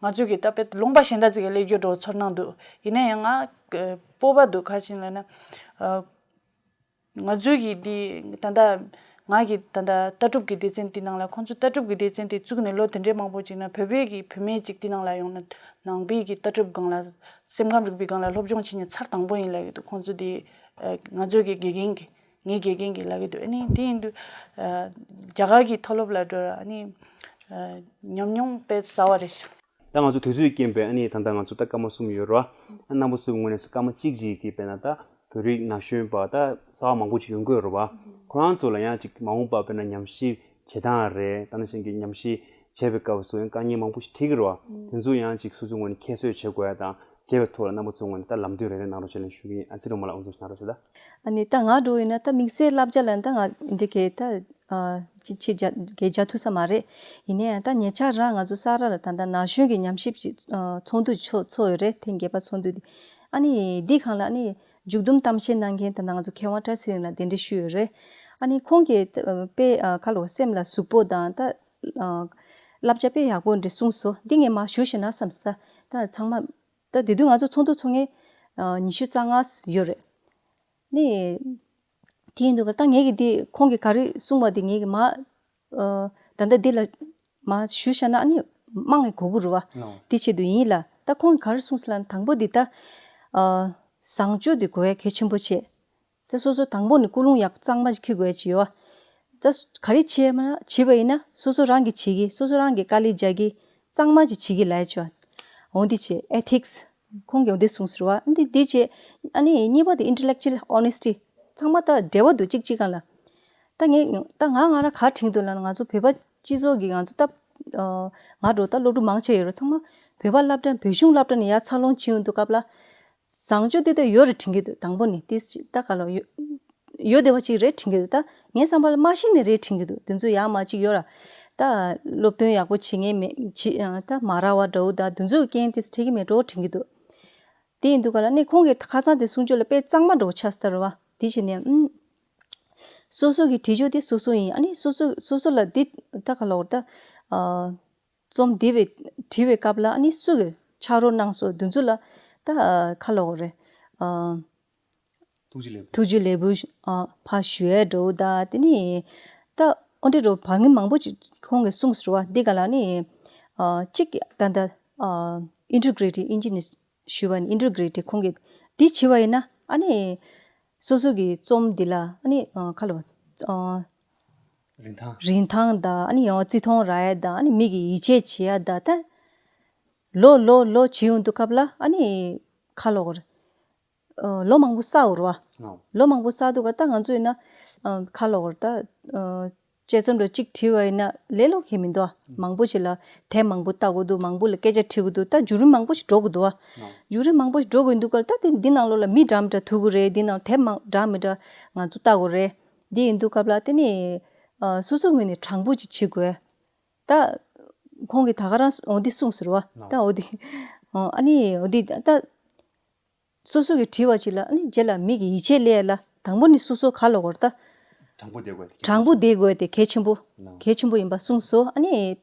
ང་ཚོ་གི་ད་དཔེ་ལུང་པ་གཞན་དག་ཅིག་གི་སླེབས་རྒྱུ་འདྲ་བོ་ཚོར་སྣང་འདུག་ཡིན་ན་ཡང་ང་ཨ་སྤོབས་པ་འདུག་ག་རེ་ཡིན་ལབ་ན་ཨ། ང་ཚོའི་གི་འདི་ད་ལྟ་ང་གི་ད་ལྟ་ལྟ་གྲུབ་ཀྱི་སྡེ་ཚན་དེ་ནང་ལ་ཁོང་ཚོའི་ལྟ་གྲུབ་ཀྱི་སྡེ་ཚན་དེ་བཙུགས་ནས་ལོ་དེ་འདྲའི་མང་པོ་ཅིག་ན་བོད་པའི་གི་བུད་མེད་ཅིག་དེ་ནང་ལ་ཡོང་ན་ནང་པའི་གི་ལྟ་གྲུབ་སྒང་ལ་སེམས་ཁམས་རིག་པའི་སྒང་ལ་སློབ་སྦྱོང་བྱེད་མཁན་ཚར་དང་པོ་ཡིན་ལབ་ཀྱི་འདུག་ཁོང་ཚོ་དེ་ཨ་ང་ཚོའི་གི་དགེ་རྒན་གྱི་ངའི་དགེ་རྒན་གྱིས་ལབ་ཀྱི་འདུག་ཨ་ནི་དེ་ཡིན་དུས་ཨ་རྒྱ་གར་གྱི་མཐོ་སློབ་ལ་འགྲོ་ར་ཨ་ནི་ཨ་ཉམས་མྱོང་དཔེ་གསར་བ་རེད་ཤག་ད་ང་ཚོ་དུས་ཚོད་རྐྱེན་པས་ཨ་ནི་ད་ལྟ་ང་ཚོ་ད་སྐར་མ་གསུམ་ཡོད་རེད་བ། ཨ་རྣམ་པ་ཚོའི་ངོས་ནས་སྐར་མ་གཅིག་ཅིག་གི་དཔེར་ན་ད་བོད་རིགས་ན་གཞོན་པ་ད་གསར་བ་མང་པོ་ཅིག་ཡོང་གི་ཡོད་རེད་བ། ཁོ་རང་ཚོ་ལ་ཡང་ཅིག་མ་འོངས་པ་དཔེར་ན་ཉམས་ཞིབ་བྱེད་སྟངས་རེད། ད་ནང་བཞིན་གྱི་ཉམས་ཞིབ་བྱེད་པའི་སྐབས་སུ་ཡང་དཀའ་ངལ་མང་པོ་ཞིག་འཕྲད་ཀྱི་རེད་བ། དེ་ཚོ་ཡང་ཅིག་སོ་སོའི་ངོས་ནས་ཁྱད་གསོད་བྱེད་དགོས་ཡ་དང་ འབྲེལ་བའི་ཐོག་ལ་རྣམ་པ་ཚོའི་ངོས་ནས་ད་ལམ་སྟོན་རེ་རེ་གནང་རོགས་བྱེད་ལན་ཞུ་གི་ཡིན། ཨ་ཙི་རོ་མ་ལ་དབུ་འཛུགས་གནང་རོགས་བྱེད་ད། ཨ་ནི་ད་ང་འགྲོ་ཡིན་ན་ད་དམིགས་བསལ་བསླབ་བྱ་ལ་ད་ང་འདི་གས་ད་ཅི་ཅི་བྱ་གས་བྱ་ཐུབ་ས་མ་རེད། ཡིན་ནའི་ད་ཉེ་ཆར་རང་ང་ཚོ་ས་ར་ལ་ད་ད་ན་གཞོན་གྱི་ཉམས་ཞིབ་ཅིག་ཚོགས་འདུ་ཚོགས་ཚོགས་ཡོད་རེད། ཐེངས་བརྒྱད་པ་ཚོགས་འདུ་འདི། ཨ་ནི་འདི་སྒང་ལ་ཨ་ནི་མཇུག་བསྡོམས་གཏམ་བཤད་གནང་མཁན་ད་ད་ང་ཚོ་མཁས་དབང་བཀྲ་ཤིས་ལགས་གདན་འདྲེན་ཞུས་ཡོད་རེད། ཨ་ནི་ཁོང་གིས་དཔེ་ཁ་ལོ་སེམས་ལ་ཟུག་པོ་དང་ད་བསླབ་བྱ་དཔེ་ཡག་པོ་འདྲ་གསུངས་སོང་། འདི་ངས་མ་ཞུ་ཤེས་ན་བསམ་ས། ད་ཚང་མ་ད་དེ་དུས་ང་ཚོ་ཚོགས་འདུ་ཚོགས་མཁན་ཉི་ཤུ་རྩ་ལྔ་ཡོད་རེད། ནི། དེ་ཡིན་དུས་ཀ་ད་ངེད་ཀྱི་འདི་ཁོང་གིས་ག་རེ་གསུངས་པ་འདི་ངེད་ཀྱིས་མ། ཨ། ད་ལྟ་འདི་ལ་མ་ཞུ་བཞག་ན་ཨ་ནི་མང་གི་གོ་གི་རུ་བ། ཨོ། དེ་ཆེད་དུ་ཡིན་ལ། ད་ཁོང་གིས་ག་རེ་གསུངས་སི་ལ་དང་པོ་འདི་ད། ཨ། བཟང་སྤྱོད་འདི་དགོས་ཡ་གལ་ཆེན་པོ་བྱས། ད་སོ་སོ་དང་པོ་ནི་ཀུན་སློང་ཡག་གཙང་མ་ཞིག་འཁྱེར་དགོས་ཡ་ཅིག་ཡོད། ད་ག་རེ་བྱས་མ་བྱས་པ་ཡིན་ན་སོ་སོ་རང་གིས་བྱེད་ཀྱི། སོ་སོ་རང་གིས་དཀའ་ལས་རྒྱག་གི། གཙང་མ་ཅིག་བྱེད་ཀྱི་ལ་ཡ་ཅིག་ཡོད། འོ་འདི་བྱས་ཨེ་ཐིག་སི། ཁོང་གིས་འོ་འདི་གསུངས་ཟེར་བ། འདི་འདི་བྱས། ཨ་ནི་གཉིས་པ་དེ་intellectual honesty། ཚང་མ་ད་འབྲེལ་བ་འདུག་གཅིག་གཅིག་སྒང་ལ། ད་ངས་ད་ང་ང་རང་ག་དྲན་འདུག་ལབ་ན་ང་ཚོ་བོད་པ་སྤྱི་ཚོགས་ཀྱི་ང་ཚོ་ད། ཨ། ང་འགྲོ་ད་སློབ་ཕྲུག་མང་ཆེ་ཡོད་རེད། ཚང་མ་བོད་པ་སློབ་གྲྭ་བོད་གཞུང་སློབ་གྲྭ་ནས་ཡར་འཚར་ལོངས་བྱེད་ཡོང་དུས་སྐབས་ལ། བཟང་སྤྱོད་དེ་ད་ཡོད་རེད་དྲན་གྱི་འདུག་དང་པོ་ནས་དེ་ད་ག་ལ་ཡོད། ཡོད་བདེ་བ་ཅིག་རེད་དྲན་གྱི་འདུག་ད་ངའི་བསམ་པ་ལ་མ་ཤེས་ནས་རེད་དྲན་གྱི་འདུག་དེ་ཚོ་ཡག་མ་ཅིག་ཡོད་ར། ད་སློབ་སྟོན་ཡག་པོ་བྱེད་མཁན་མེད་བྱེད་ད་མ་རག་པ་འདྲ་བོ་ད་དེ་ཚོའི་རྐྱེན་དེ་འཕྲད་ཀྱི་མེད་འགྲོ་དྲན་གྱི་འདུག་དེ་ཡིན་དུས་ག་ལ་ནི་ཁོང་གི་ཁ་སང་དེ་གསུང་ཆོས་ལ་དཔེ་གཙང་མ་འདྲ་བོ་ཆགས་སོང་ད་རེད་བ། དེ་བྱས་ནས་ཨུམ། སོ་སོ་གི་དྲི་ཆོས་དེ་སོ་སོ་ཡིན། ཨ་ནི་སོ་སོ་སོ་སོ་ལ་དེ་ད་ག་ལ་འོར་ད། ཨ། རྩོམ་འདི་བའི་བྲིས་པའི་སྐབས་ལ་ཨ་ནི་སུ་གི་ཕྱག་རོགས་གནང་སོ་དེ་ཚོ་ལ་ད་ཁ་ལོག་རེད། ཨ། ཐུགས་རྗེ་ལེགས། ཐུགས་རྗེ་ལེགས་བུ་ཨ་ཕ་ཞུ་ཡས་འགྲོ་ད་དེ་ནི་ད་ཨོ་འདྲི་རོ་བར་ངན་མང་པོ་ཅིག་ཁོང་གིས་གསུངས་སོ་བ། འདི་ག་ལ་ནི་ཨ་གཅིག་ད་ད་ཨ་ཨིན་ཊི་གྷི་རེ་ཊི་ཨིན་ཇི་ནི་ཞུ་བ་ནི་ཨིན་ཊི་གྷི་རེ་ཊི་ཁོང་གིས་འདི་བྱས་པ་ཡིན་ན་ཨ་ནི་སོ་སོ་གི་རྩོམ་འདི་ལ་ཨ་ནི་ཨ་ཁ་ལོ་ཨ། རིན་ཐང་། རིན་ཐང་དང་ཨ་ནི་ཡང་བརྩི་མཐོང་རག་ཡ་དང་ཨ་ནི་མི་གི་ཡིད་ཆེས་བྱེད་ཡ་དང་ད། ལོ་ལོ་ལོ་བྱེད་ཡོང་དུས་སྐབས་ལ་ཨ་ནི་ཁ་ལོག་རེད། ཨ། ལོ་མང་པོ་བསགས་ཡོད་རེད་བ། ཨོ། ལོ་མང་པོ་བསགས་དུས་ཀ་ད་ང་ཚོ་ཡིན་ན་ཨ་ཁ་ལོག་རེད་ད། ཨ། དཔྱད་རྩོམ་འདྲ་གཅིག་བྲིས་པ་ཡིན་ན་ལས་སླ་པོ་ཞིག་མི་འདུག་ཨ། མང་པོ་ཞིག་ལ་དེབ་མང་པོ་ལྟ་དགོས་འདུག་མང་པོ་ལ་སྐད་ཆ་དྲི་དགོས་འདུག་ད་བརྒྱུད་རིམ་མང་པོ་ཞིག་འགྲོ་དགོས་འདུག་ཨ། ཨོ། བརྒྱུད་རིམ་མང་པོ་ཞིག་འགྲོ་དགོས་འདུག་ག་ད་དེ་འདི་ནང་ལོགས་ལ་མི་འདྲ་མི་འདྲ་ཐུག་གི་རེད། འདི་ནང་དེབ་མང་འདྲ་མི་འདྲ་ང་ཚོ་ལྟ་དགོས་རེད། འདི་ཡིན་དུས་སྐབས་ལ་དེ་ནི་ཨ་སོ་སོའི་ངོས་ནས་དྲང་པོ་ཅིག་བྱེད་དགོས། ད་ཁོང་གིས་ད་ག་རང་འོ་འདི་གསུངས་ཟེར་བ། ད་འོ་འདི་ཨ་ནི་འོ་འདི་ད་སོ་སོ་གིས་བྲིས་པ་ཅིག་ལ་ཨ་ནི་རྗེས་ལ་མི་གི་ཡིད་ཆེས་སླེབས་ཡ་ལ་དང་པོ་ནི་སོ་སོ་ག་ལ་གོ་ར་ད། དྲང་པོ་བསྡད་དགོས་དེ་དྲང་པོ་བསྡད་དགོས་དེ་གལ་ཆེན་པོ། ལགས། གལ་ཆེན་པོ་ཡིན་པ་གསུངས་སོ། ཨ་ནི་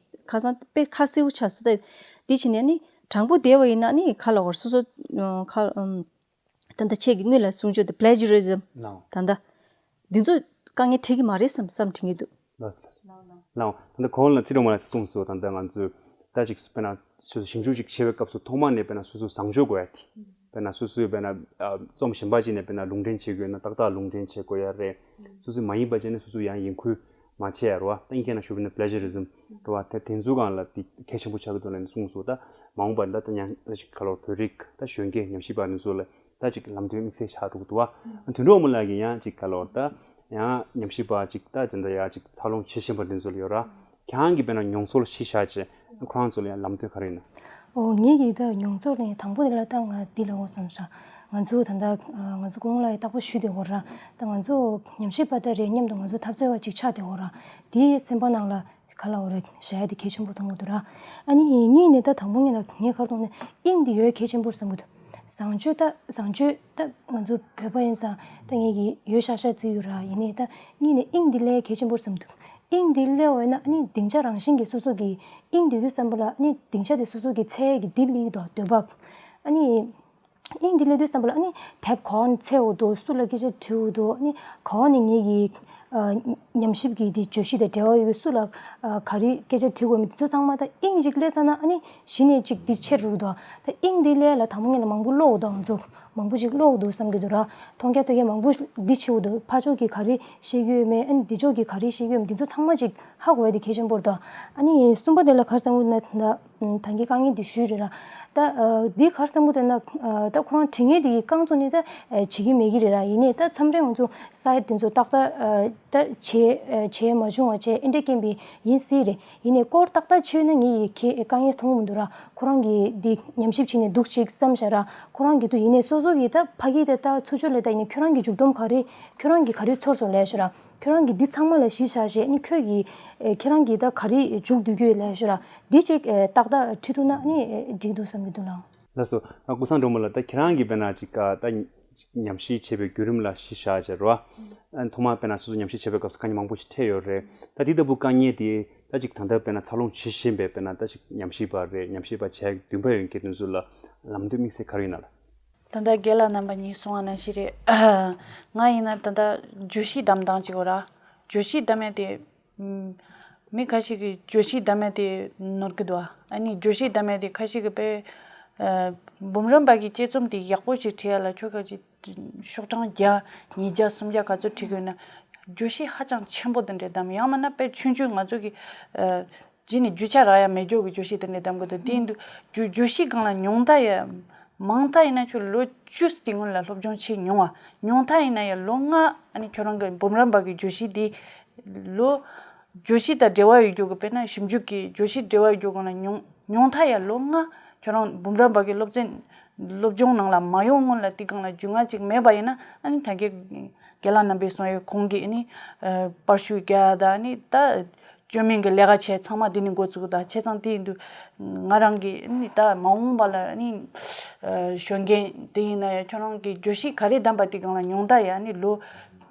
ཁ་སང་དཔེ་ཁ་གསལ་པོ་ཆགས་སོ། ད་འདི་བྱས་ནས་ཨ་ནི་དྲང་པོ་བསྡད་པ་ཡིན་ན་ཨ་ནི་ག་ལ་གོ་ར་སོ་སོ་ཁ་ད་ལྟ་ཁྱེད་ཀྱིས་སྔོན་ལ་གསུང་ཆོས་དེ་པི་ལེ་ཇི་རི་ཛམ། ལགས། ད་ལྟ་འདི་ཚོ་དཀའ་ངལ་འཕྲད་ཀྱི་མ་རེད་བསམ་བསམ་དྲན་གྱི་འདུག་ལགས་ལགས། ལགས་ལགས། ད་ལྟ་གོང་ལ་ཚེ་རིང་མ་ལགས་ཀྱིས་གསུངས་སོང་། ད་ལྟ་ང་ཚོས་ད་ཅིག་དཔེར་ན་སོ་སོ་ཞིབ་འཇུག་ཅིག་བྱེད་པའི་སྐབས་སུ་ཐོག་མ་ནས་དཔེར་ན་སོ་སོ་བཟང་སྤྱོད་དགོས་ཡ་དེ། དཔེར་ན་སོ་སོས་དཔེར་ན་ཨ་རྩོམ་གཞན་པ་ཅིག་ནས་དཔེར་ན་ལུང་འདྲེན་བྱེད་དགོས་ན་ཏག་ཏག་ལུང་འདྲེན་བྱེད་དགོས་ཡ་རེད། སོ་སོས་མ་ཡིན་པ་བྱས་ནས་སོ་སོ་ཡང་ཡིན་ཁུལ་མ་བྱེད་ཡ་རེད་བ། ད་ཨིན་སྐད་ནང་ཞུ་བ་ཡིན་ན་པི་ལེ་ཇི་རི་ཛམ་རེད་བ། དེ་དེ་ཚོའི་སྒང་ལ་དེ་གལ་ཆེན་པོ་ཆགས་ཀྱི་འདུག་ལབ་ནས་གསུངས་སོང་། ད་མ་འོངས་པ་ད་ད་ཡང་ད་ཅིག་ག་ལོར་བོད་རིགས་ད་གཞོན་སྐྱེས་ཉམས་ཞིབ་པ་འདི་ཚོ་ལ་ད་ཅིག་ལམ་སྟོན་དམིགས་བསལ་ཆགས་འགྲོ་གི་འདུག་བ། དོན་གྲུབ་དབང་མོ་ལགས་ཀྱིས་ཡང་ཅིག་ག་ལོར་ད་ཡང་ཉམས་ཞིབ་པ་ཅིག་ད་དེ་འདྲ་ཡ་ཅིག་འཚར་ལོངས་བྱེད་བཞིན་པ་འདི་ཚོ་ལ་ཡོད་ར། ཁྱེད་རང་གིས་དཔེར་ན་མྱོང་ཚོར་ཞིག་བཞག་བྱས་ཁོ་རང་ཚོ་ལ་ཡང་ལམ་སྟོན་ག་རེ་ཡོད་ན། ཨོ་ངེད་ཀྱིས་ད་མྱོང་ཚོར་ལ་ཡང་དང་པོ་དེ་ལ་ད་ང་འདི་ལ་འོ་བསམ་ཤག་ང་ཚོ་ད་ལྟ་ང་ཚོ་སྐུ་ངོ་ལགས་ཡང་རྟག་པར་ཞུས་བསྡད་ཡོད་ར། ད་ང་ཚོ་ཉམས་ཞིབ་པ་ད་རེད། མཉམ་དུ་ང་ཚོ་འཐབ་རྩོད་པ་ཅིག་ཆགས་བསྡད་ཡོད་ར། དེའི་སེམས་པ་ནང་ལ་ག་ལ་འོ་རེད་བཞག་ཡ་དེ་གལ་ཆེན་པོ་མཐོང་གི་འདུག་ར། ཨ་ནི་གཉིས་ནས་ད་དང་པོ་ངེད་ལ་ངའི་ཁར་མཐོང་ནས་དབྱིངས་དེ་ཡོད་གལ་ཆེན་པོ་བསམ་གི་འདུག་བཟང་སྤྱོད་ད་བཟང་སྤྱོད་ད་ང་ཚོ་བོད་པ་ཡིན་ཙང་ད་ངེད་ཀྱིས་ཡོད་ཤག་ཤག་བརྩི་ཡོད་ར། ཡིན་ནའི་ད་གཉིས་ནས་དབྱིངས་དེ་སླེབས་གལ་ཆེན་པོ་བསམ་གི་འདུག་དབྱིངས་དེ་སླེབས་པ་ཡིན་ན་ཨ་ནི་སྡིངས་ཆ་རང་བཞིན་གྱི་སོ་སོ་གི་དབྱིངས་དེ་ཡོད་བསམ་པ་ལ་ཨ་ནི་སྡིངས་ཆ་དེ་སོ་སོ་གི་འཚོལ་གྱི་འདི་སླེབས་འདུག་འདོད་པ། ཨ་ནི་དབྱིངས་འདི་སླེབས་དུས་བསམ་པ་ལ་ཨ་ནི་དེབ་ག་བ་ནས་འཚོལ་འོ་འདུག་སུ་ལ་སྐད་ཆ་དྲི་འོ་འདུག་ཨ་ནི་ག་བ་ནས་ངེད་ཀྱི་ཨ་ཉམས་ཞིབ་ཀྱི་དེ་བརྗོད་གཞི་དང་འབྲེལ་བ་ཡོད་གི་སུ་ལ་ཨ་ག་རེ་སྐད་ཆ་དྲི་དགོས་མིན་དེ་ཚོ་ཚང་མ་ད་དབྱིངས་ཅིག་སླེབས་ཚར་ན་ཨ་ནི་གཞི་ནས་ཅིག་འདི་ཆེར་རུ་འདུག་ད་དབྱིངས་འདི་སླེབས་ལ་དང་པོ་ངེད་ལ་མང་པོ་ཀློག་འོ་འདུག་ང་ཚོ། མང་པོ་ཅིག་ཀློག་འདུག་བསམ་གྱི་འདུག་ར། མཐོང་རྒྱ་ཐོས་རྒྱ་མང་པོ་འདི་བྱེད་འདུག་ཕར་ཕྱོགས་ཀྱིས་ག་རེ་བཤད་ཀྱི་ཡོད་མེད། ཨ་ནི་འདི་ཕྱོགས་ཀྱིས་ག་རེ་བཤད་ཀྱི་ཡོད་མེད། འདི་ཚོ་ཚང་མ་ཅིག་ཧ་གོ་ཡ་དེ་གལ་ཆེན་པོ་རེད་དོ། ཨ་ནི་གསུམ་པ་དེ་ལ་ག་རེ་བསམ་གྱི་འདུག་ན། ད་ད་གིན་དཀའ་ངལ་འདི་ཞུས་རེད་ར། ད་འདི་ག་རེ་བསམ་གྱི་འདུག་ན། ད་ཁོ་རང་བྲིས་མཁན་དེ་གི་རྐང་བཙུགས་ནས་ད་བྱེད་ཀྱི་མེད་ཀྱི་རེད་ར། ཡིན་ནའི་ད་མཚམས་རེ་ང་ཚོ་སའེ་ཌི་དེ་ཚོ་ཏག་ཏག་ད་བྱེད་བྱེད་མ་བྱུང་བ་བྱས་ཨེ་འདྲས་རྐྱེན་པས་ཡིན་སྲིད་རེད། ཡིན་ནའི་སྐོར་ཏག་ཏག་ཕྱེ་ན་ངས་ཡི་གེ་དཀའ་ངལ་མཐོང་གི་མི་འདུག་ར། ཁོ་རང་གིས་འདི་ཉམས་ཞིབ་བྱས་ནས་འདུག་ཅིག་བསམ་བཞག་ར། ཁོ་རང་གིས་འདུག་ཡིན་ནའི་སོ་སོ་ཡི་ད་ཕ་གི་དེ་ད་ཚུར་ཕྱོགས་ལ་ད་ཡིན་ནའི་ཁྱོད་རང་གི་མཇུག་སྡོམ་ག་རེ། ཁྱོད་རང་གིས་ག་རེ་ཚོར་སོང་ལབ་ཤོད་ར། ཁྱོད་རང་གིས་འདི་ཚང་མ་ལ་གཞི་བཞག་བྱས་ནི་ཁྱོད་ཀྱིས་ཨེ་ཁྱེད་རང་གིས་ད་ག་རེ་མཇུག་བསྡུ་རྒྱུ་ཡོད་ལབ་ཤོད་ར། འདི་ཅིག་ཨེ་ཏག་ཏག་ཁྲིད་ཐུབ་ན་ནི་ཨེ་འགྲིག་འདུག་བསམ་གྱི་འདུག་ལགས། ལགས་སོ། ཨ་ཀུན་བཟང་སྒྲོལ་མ་ལགས། ད་ཁྱེད་རང་གིས་དཔེར་ན་ཅིག་ཨ་ད་ཉམས་ཞིབ་བྱེད་པའི་བརྒྱུད་རིམ་ལ་གཞི་བཞག་བྱས་རོ། ཨ་ཐོག་མར་དཔེར་ན་སོ་སོ་ཉམས་ཞིབ་བྱེད་པའི་སྐབས་སུ་དཀའ་ངལ་མང་པོ་ཞིག་འཕྲད་ཡོད་རེད། ད་འདི་ལྟ་བུ་དཀའ་ངལ་དེ་ད་ཅིག་ད་ལྟ་དཔེར་ན་འཚར་ལོངས་བྱེད་བཞིན་པའི་དཔེར་ན་ད་ཅིག་ཉམས་ཞིབ་པ་རེད། ཉམས་ཞིབ་པ་བྱས་འདུན་པ་ཡོད་མཁན་དེ་ཚོ་ལ་ལམ་སྟོན་དམིགས་བསལ་ག་རེ་ཡོད་ན་ལགས། ད་ལྟ་རྒན་ལགས་རྣམ་པ་གཉིས་གསུངས་པ་ནང་བཞིན་རེད། ང་ཡིན་ན་ད་ལྟ་བརྗོད་གཞི་བདམས་སྟངས་ཅིག་ཡོད་ར། བརྗོད་གཞི་བདམས་ཡ་དེ། ཨམ། མི་ཁ་ཤས་ཀྱིས་བརྗོད་གཞི་བདམས་ཡ་དེ་ནོར་གི་འདུག་ཨ། ཨ་ནི་བརྗོད་གཞི་བདམས་ཡ་དེ་ཁ་ཤས་ཀྱིས་དཔེ། ཨ། འབུམ་རམས་པ་གི་དཔྱད་རྩོམ་དེ་ཡག་པོ་ཞིག་བྲིས་ཡ་ལ་ཁྱོད་ཁ་ཅིག་ཤོག་གྲངས་བརྒྱ། ཉིས་བརྒྱ། སུམ་བརྒྱ་ག་ཚོད་བྲིས་གི་ཡོད་ན། བརྗོད་གཞི་ཧ་ཅང་ཆེན་པོ་དེ་འདྲས་བདམས། ཡང་མིན་ན་དཔེ་ཆུང་ཆུང་ང་ཚོ་གི། ཨ། རྗེས་ནས་རྒྱུ་ཆ་རག་ཡ་མེད་རྒྱུ་གི་བརྗོད་གཞི་དེ་འདྲས་བདམས་དགོས་འདུག་དེ་ཡིན་དུས་བརྗོད་བརྗོད་གཞི་སྒང་ལ་ཉུང་མཐའ་ཡ། མང་མཐའ་ཡིན་ན་ཁྱོད་ལོ་བཅུ་དེ་སྔོན་ལ་སློབ་སྦྱོང་བྱས་མྱོང་བ། ཉུང་མཐའ་ཡིན་ན་ཡ་ལོ་ལྔ། ཨ་ནི་ཁྱོད་རང་གི་འབུམ་རམས་པ་གི་བརྗོད་གཞི་དེ་ལོ། བརྗོད་གཞི་དང་འབྲེལ་བ་ཡོད་རྒྱུ་གི་དཔེར་ན་ཞིབ་འཇུག་གི་བརྗོད་གཞི་འབྲེལ་བ་ཡོད་རྒྱུ་སྒང་ལ་ཉུང་ཉུང་མཐའ་ཡ་ལོ་ལྔ། ཁྱོད་རང་འབུམ་རམས་པ་གི་སློབ་ཚན་སློབ་སྦྱོང་ནང་ལ་མ་ཡོང་སྔོན་ལ་དེ་སྒང་ལ་རྒྱུས་མངའ་ཅིག་མེད་པ་ཡིན་ན། ཨ་ནི་ད་གིན་རྒན་ལགས་རྣམ་པས་གསུངས་ཡོད། གོང་གི་ཨ་ནི་ཨ་པར་ཤུ་རྒྱག་དང་ཨ་ནི་ད་བཅོས་མིན་གྱི་ལས་ཀ་བྱས་ཚང་མ་དེ་ནས་འགོ་བཙུགས། ད་བྱས་ཙང་དེ་ཡིན་དུས་ང་རང་གིས་ཨ་ནི་ད་མ་འོངས་པ་ལ་ཨ་ནི་ཨ་གཞོན་རྒན་དེ་ཡིན་ན་ཡང་ཁྱོད་རང་གིས་བརྗོད་གཞི་ག་རེ་བདམས་པ་དེ་སྒང་ལ་ཉུང་མཐའ་ཡ་ཨ་ནི་ལོ་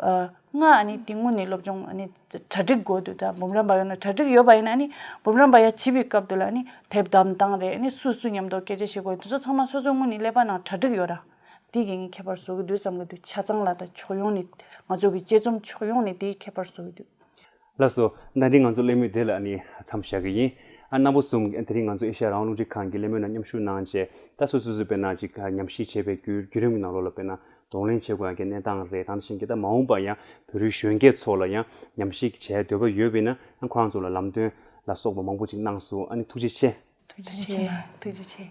ཨ་ལྔ་ཨ་ནི་དེ་སྔོན་ནས་སློབ་སྦྱོང་ཨ་ནི་གྲ་སྒྲིག་དགོས་འདུག་ད་འབུམ་རམས་པ་ཡོད་ན་གྲ་སྒྲིག་ཡོད་པ་ཡིན་ན་ཨ་ནི་འབུམ་རམས་པ་ཡ་བྱེད་པའི་སྐབས་དེ་ལ་ཨ་ནི་དེབ་བདམས་སྟངས་རེད། ཨ་ནི་སུ་སུ་མཉམ་དུ་སྐད་ཆ་བཤད་དགོས། དེ་ཚོ་ཚང་མ་སོ་སོའི་ངོས་ནས་ཀླད་པ་ནང་གྲ་སྒྲིག་ཡོད་ར། དེ་གི་ངས་ཁྱད་པར་བཟོ་གི་འདུག་བསམ་གི་འདུག་ཆ་ཚང་ལ་ད་ཕྱོགས་ཡོངས་ནས་ང་ཚོ་གི་དཔྱད་རྩོམ་ཕྱོགས་ཡོངས་ནས་དེའི་ཁྱད་པར་བཟོ་གི་འདུག་ལགས་སོ། ད་རིང་ང་ཚོ་གླེང་མོལ་འདི་ལ་ནི་མཚམས་བཞག་གི་ཡིན། ཨ་རྣམ་པ་གསུམ་དེ་རིང་ང་ཚོ་ཨེ་ཤ་ཡ་རང་དབང་རླུང་འཕྲིན་ཁང་གི་གླེང་མོལ་ནང་མཉམ་ཞུགས་གནང་བྱས། ད་སོ་སོ་སོ་སོས་དཔེར་ན་ཅིག་ཉམས་ཞིབ་བྱས་པའི་བརྒྱུད་བརྒྱུད་རིམ་གྱི་ནང་ལོགས་ལ་དཔེར་ན་གདོང་ལེན་བྱེད་དགོས་ཡ་གི་གནས་སྟངས་རེད། དེ་ནང་བཞིན་གྱི་ད་མ་འོངས་པ་ཡང་བོད་རིགས་གཞོན་སྐྱེས་ཚོ་ལ་ཡང་ཉམས་ཞིབ་བྱས་འདོད་པ་ཡོད་པས་ན་ཨ་ཁོ་རང་ཚོ་ལ་ལམ་སྟོན་ལ་སོགས་པ་མང་པོ་ཅིག་གནང་སོང་། ཨ་ནི་ཐུགས་རྗེ་ཆེ། ཐུགས་རྗེ་ཆེ། ཐུགས་རྗེ་ཆེ།